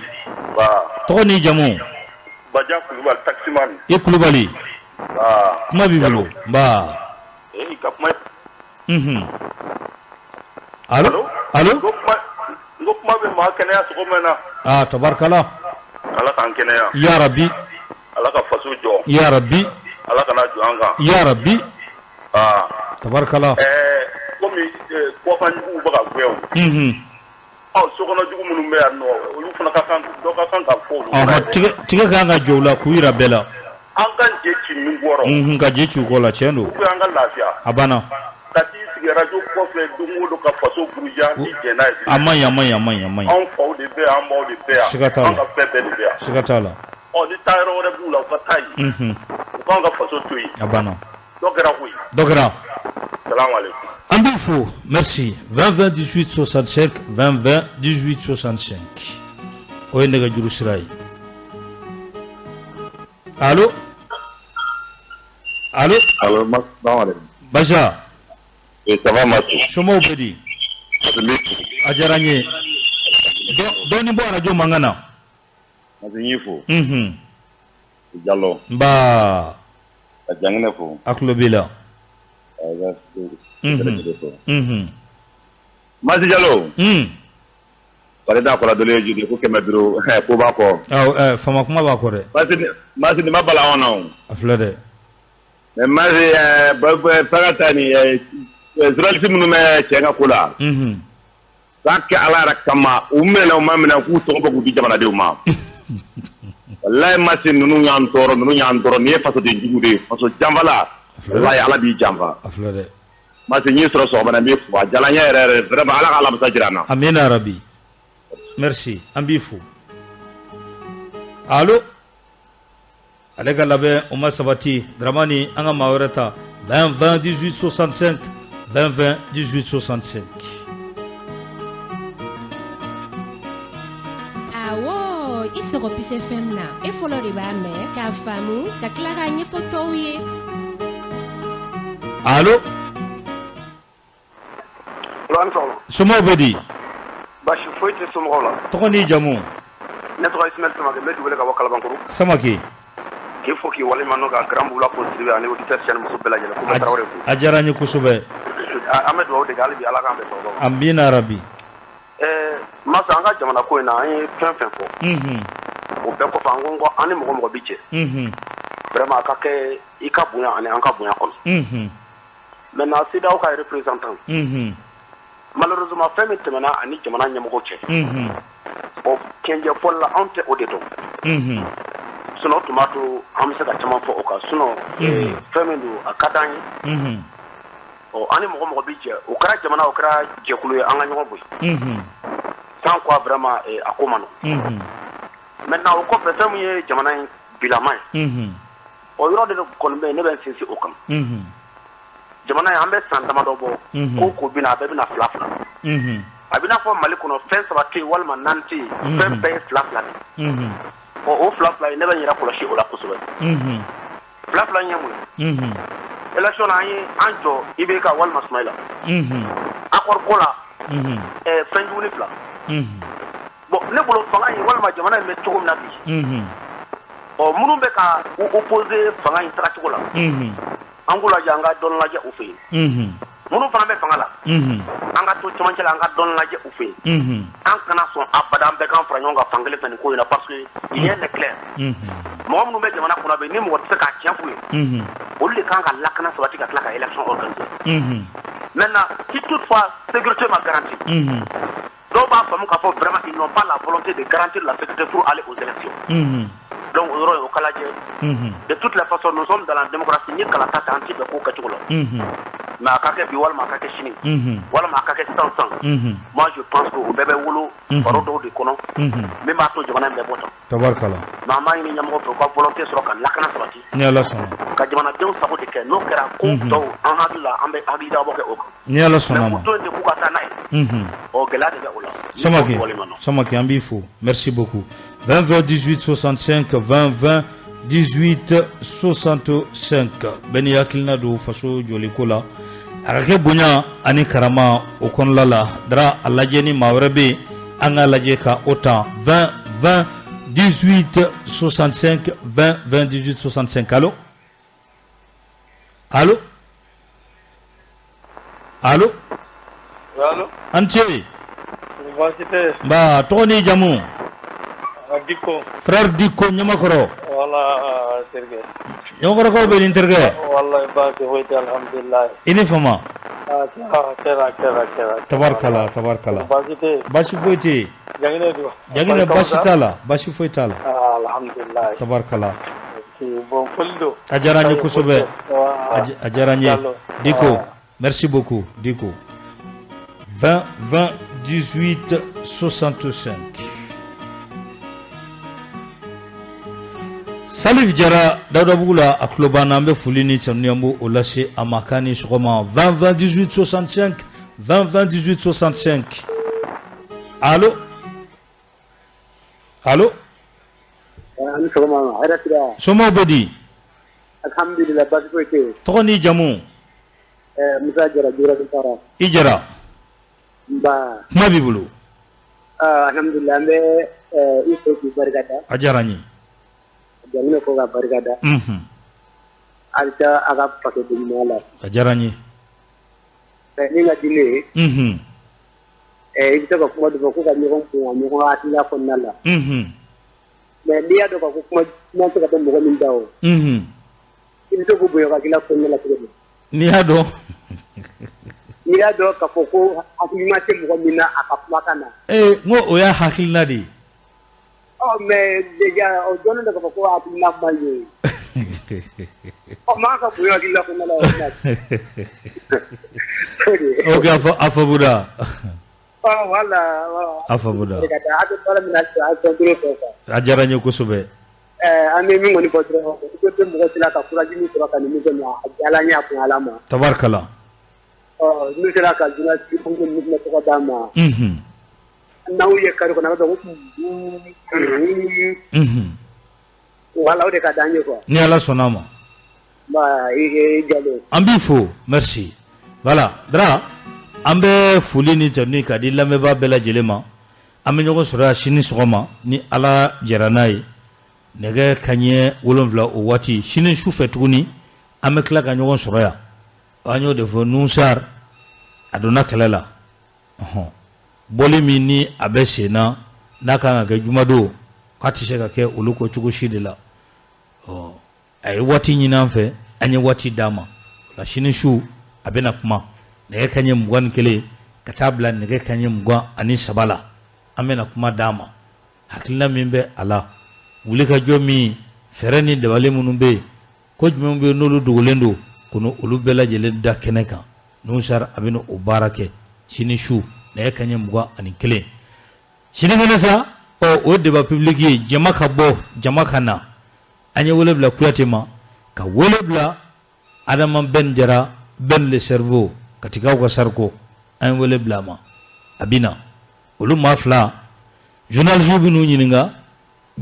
Nba. Tɔgɔ n'i jamu? Bajan Kulubali taximan. I Kulubali. Nba. Kuma b'i bolo. Nba. Ee ka kuma. Unhun. Allo. Allo. N ko kuma bɛ maa kɛnɛya sɔgɔma in na. Aa tabarikala. Ala k'an kɛnɛya. Ya rabi. Ala ka faso jɔ. Ya rabi. Ala kana jɔ an kan. Ya rabi. Aa. Tabarikala. Ɛɛ komi kɔkanjuguw bɛ ka gɛn o. Unhun. Ɔ sokɔnɔjugu minnu bɛ yan nɔ olu fana ka kan dɔ ka kan ka fɔ olu fana Ɔhɔn ye. tigɛ kan ka jɔ u la k'u yira bɛɛ la. An ka jɛ ci min kɔrɔ. Unhun ka jɛ ci u kɔ la tiɲɛ don. Ou bien an ka lafiya. A banna. Ka t'i sigi radio kɔfɛ don o don ka faso buruja ni jɛn n'a ye. A man ɲi a man ɲi a man ɲi a man ɲi. Anw faw de bɛ yan an baw de bɛ yan. Siga t'a la. An ka fɛn bɛɛ de bɛ yan. Siga t'a la. Ɔ ni taa yɔrɔ wɛrɛ b'u la, u ka taa yen. U k'an ka faso to yen. A banna. Dɔ kɛra koyi. Dɔ kɛra. Salamu aleykum. An b'i fo, merci. 20 20 18 65, 20 20 18 65, o ye nɛgɛjuru sira ye. Allo, allo. Allo, salamu aleykum. Baja. Oui, ça va, Masi? Somɔgɔw bɛ di? A diyara n ye. Dɔɔnin bɔ arajo mankan na. Masi, n y'i fo. Jalo. Nba. Ka Janginɛ fo. A tulo b'i la. Masi Jalo. Farida kɔrɔdɔlen ye joli ko 500 ko b'a kɔ. Awɔ, faama kuma b'a kɔ dɛ. Masi, nin ma bala anw na o. A filɛ dɛ. Mais Masi, fɛn ta nin journaliste minnu bɛ cɛ ka ko la. K'a kɛ Ala yɛrɛ kama, u minɛna u ma minɛ, k'u tɔgɔ bɔ k'u di jamanadenw ma. Walayi Masi, ninnu y'an tɔɔrɔ, ninnu y'an tɔɔrɔ. Nin ye fasoden jugu de ye, faso janfala. Walayi Ala b'i janfa. A filɛ dɛ. Masi, n y'i sɔrɔ sɔgɔma na, n b'i fo. A diyara n ye yɛrɛ yɛrɛ, vraiment Ala ka alamisa jira an na. Amina rabi. Merci, an b'i fo. Allo. Ale ka labɛn o ma sabati. Dramani, an ka maa wɛrɛ ta. 20 20 18 65, 20 20 18 65. Awɔ, i sɔgɔ Peace FM na, e fɔlɔ de b'a mɛn k'a faamu ka tila k'a ɲɛfɔ tɔw ye. Allo. Somɔgɔw bɛ di? Baasi foyi tɛ somɔgɔw la. Tɔgɔ n'i jamu? Ne tɔgɔ Ismaël Samake, n bɛ Dugule ka bɔ Kalabankɔrɔ. Samake. K'i fo k'i waleɲuman dɔn ka Grand Bula fo Sidibe ani auditeur cɛ ni muso bɛɛ lajɛlen ko Tarawele fo. A diyara n ye kosɛbɛ. An bɛ dugawu de kɛ hali bi Ala k'an bɛn sababa ma. Amina rabi. Masa, an ka jamana ko in na, an ye fɛn fɛn fɔ. O bɛɛ kɔfɛ, an ko an ni mɔgɔ mɔgɔ bi jɛ. Vraiment a ka kɛ i ka bonya ani an ka bonya kɔnɔ. Maintenant CEDEAO ka représentant. Malheureusement fɛn min tɛmɛna ani jamana ɲɛmɔgɔ cɛ. O kɛnjɛ fɔli la, anw tɛ o de dɔn. Sinon tun b'a to an bɛ se ka caman fɔ o kan. Sinon fɛn min don, a ka d'an ye. Ɔ an ni mɔgɔ mɔgɔ bi jɛ, o kɛra jamana, o kɛra jɛkulu ye, an ka ɲɔgɔn bonya. Sans quoi vraiment a ko man nɔgɔn. Maintenant o kɔfɛ, fɛn min ye jamana in bilama ye. O yɔrɔ de kɔni bɛ yen, ne bɛ n sinsin o kan. Jamana in, an bɛ san damadɔ bɔ. Ko ko bɛna, a bɛɛ bɛna fila fila. A bɛ n'a fɔ Mali kɔnɔ fɛn saba tɛ yen walima naani tɛ yen. Fɛn bɛɛ ye fila fila de ye. Ɔ o fila fila in, ne bɛ n yɛrɛ kɔlɔsi o la kosɛbɛ. Fila fila in ye mun ye? Élection na, an ye an jɔ IBK walima Sumayila. Accord ko la, fɛn jugu ni fila. Bon, ne bolo fanga in walima jamana in bɛ cogo min na bi. Ɔ minnu bɛ ka u opposer fanga in tagacogo la. An k'u lajɛ, an ka dɔɔnin lajɛ u fɛ yen. Minnu fana bɛ fanga la, an ka to cɛmancɛ la, an ka dɔɔnin lajɛ u fɛ yen. An kana sɔn abada an bɛɛ k'an fara ɲɔgɔn kan fan kelen fɛ nin ko in na, parce que rien n'est clair. Mɔgɔ minnu bɛ jamana kunna bi, ni mɔgɔ tɛ se k'a tiɲɛ f'u ye, olu de kan ka lakana sabati ka tila ka élection organiser. Maintenant, si toutefois sécurité ma garantie, dɔw b'a faamu k'a fɔ vraiment ils n'ont pas la volonté de garantir la sécurité pour aller aux élections. Donc o yɔrɔ in, o ka lajɛ. De toutes les façons, nous sommes dans la démocratie. Ni kalata tɛ, an ti bɛn ko kɛcogo la. Mais a ka kɛ bi walima a ka kɛ sini, walima a ka kɛ sisan sisan, moi je pense que o bɛɛ bɛ wolo baro dɔw de kɔnɔ min b'a to jamana in bɛ bɔ tan. Tabarikala. Mais an b'a ɲini ɲɛmɔgɔ fɛ, u ka volonté sɔrɔ ka lakana sabati. Ni Ala sɔnna. Ka jamanadenw sago de kɛ. N'o kɛra, ko tɔw, an hakili la, an bɛ hakili jagabɔ kɛ o kan. Ni Ala sɔnna ma. Mais k'u to yen de k'u ka taa n'a ye, ɔ gɛlɛya de bɛ o la. Samake, Samake, an b'i fo. Merci beaucoup. 20 20 18 65, 20 20 18 65. Bɛɛ n'i hakilina don faso jɔliko la. A ka kɛ bonya ani karama o kɔnɔla la. Dara, a lajɛ ni maa wɛrɛ bɛ yen, an k'a lajɛ ka o ta. 20 20 18 65, 20 20 18 65. Allo, allo, allo. Allo. An ce. Baasi tɛ. Nba, tɔgɔ n'i jamu? Diko. Frère Diko Ɲamakɔrɔ. Wala, terikɛ. Ɲamakɔrɔkaw bɛ nin terikɛ? Wallahi baasi foyi tɛ, alhamdulilayi. I ni fama. A kɛra kɛra kɛra. Tabarikala, tabarikala. Baasi tɛ. Baasi foyi tɛ yen. Janginɛ don. Janginɛ, baasi t'a la, baasi foyi t'a la. Alhamdulilayi. Tabarikala. Bon, foli don. A diyara n ye kosɛbɛ. A diyara n ye. Diko, merci beaucoup Diko. 20 20 18 65. Salif Jara Dawudabugu la, a tulo b'an na, an bɛ foli ni tanuni an b'o lase a ma. K'a ni sɔgɔma. 20 20 18 65, 20 20 18 65. Allo, allo. Ani sɔgɔma, hɛrɛ sira. Somɔgɔw bɛ di? Alhamdulillah, baasi foyi tɛ yen. Tɔgɔ n'i jamu? Musa Jara, Jura Fara. I Jara. Nba. Kuma b'i bolo. Alhamdulillah, an bɛ i fo k'i barika da. A diyara n ye. Jamana fo ka barika da. Halisa a ka fasoden ɲumanya la. A diyara n ye. Min ka di ne ye. I bɛ se ka kuma dɔ fɔ ko ka ɲɔgɔn bonya ɲɔgɔn hakilila kɔnɔna la. Mais n'i y'a dɔn k'a fɔ kuma kuma tɛ ka bɔ mɔgɔ min da o. I bɛ se k'o bonya hakilila kɔnɔna la cogo di? N'i y'a dɔn. N'i y'a dɔn k'a fɔ ko hakili ɲuman tɛ mɔgɔ min na a ka kumakan na. Ee, n ko o y'a hakilina de ye. Ɔ mais déjà o dɔnnen don k'a fɔ ko hakilina man ɲi. Ɔ maa ka bonya hakilila kɔnɔna la o bɛna. Ok, a faamuna. Ɔ voilà. A faamuna. A bɛ baara min na a tɔ fɛ quoi. A diyara n ye kosɛbɛ. An bɛ min kɔni fɔ dɔrɔn, ko tɛ mɔgɔ sera ka courage min sɔrɔ ka nin min kɛ, a diyara n ye, a bonyala ma. Tabarikala. Ɔ n'u sera ka journaliste ninnu tɔgɔ d'a ma. N'aw ye carré kɔnɔ, a b'a fɔ ko voilà, o de ka d'an ye quoi. Ni Ala sɔnna a ma. Nba, i Jalo. An b'i fo, merci. Voilà Dra, an bɛ foli ni tanuni ka di lamɛnbaa bɛɛ lajɛlen ma. An bɛ ɲɔgɔn sɔrɔ yan sini sɔgɔma ni Ala jɛra n'a ye, nɛgɛ kanɲɛ 7 o waati. Sini su fɛ tuguni an bɛ tila ka ɲɔgɔn sɔrɔ yan. An y'o de fɔ, Nusar a donna kɛlɛ la. Ɔhɔn, bɔli min ni a bɛ sen na, n'a kan ka kɛ jumadon, k'a tɛ se ka kɛ olu ko cogo si de la. Ɔ a ye waati ɲini an fɛ, an ye waati d'a ma. O la sini su a bɛna kuma nɛgɛ kanɲɛ 21 ka taa bila nɛgɛ kanɲɛ 23 la. An bɛna kuma d'a ma, hakilina min bɛ a la, wulikajɔ min, fɛɛrɛ ni dabali minnu bɛ yen, ko jumɛn bɛ yen n'olu dogolen don, ko olu bɛɛ lajɛlen da kɛnɛ kan. Nusar a bɛna o baara kɛ sini su nɛgɛ kanɲɛ 21. Sinikɛnɛ sa, ɔ o débat public ye, jama ka bɔ, jama ka na. An ye wele bila Kuyate ma, ka wele bila Adama Ben Jara, Ben le cerveau, Katikaw ka sariko, an ye wele bila a ma, a bɛ na. Olu maa fila, journaliste bɛ n'u ɲininka,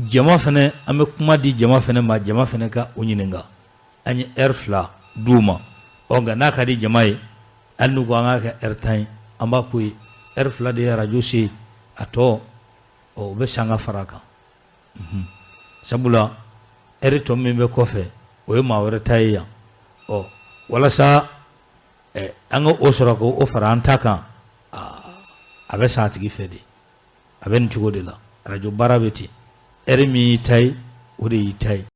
jama fɛnɛ, an bɛ kuma di jama fɛnɛ ma, jama fɛnɛ ka o ɲininka. An ye heure 2 d'u ma. Ɔ nka n'a ka di jama ye, hali n'u ko an k'a kɛ heure 10 ye, an b'a k'o ye. Heure 2 de ye radio se, a tɔ ɔ o bɛ san ka fara a kan. Sabula heure tɔ min bɛ kɔfɛ, o ye maa wɛrɛ ta ye yan. Ɔ walasa an ka o sɔrɔ k'o fara an ta kan, a bɛ san a tigi fɛ de. A bɛ nin cogo de la, radio baara bɛ ten. Heure min y'i ta ye, o de y'i ta ye.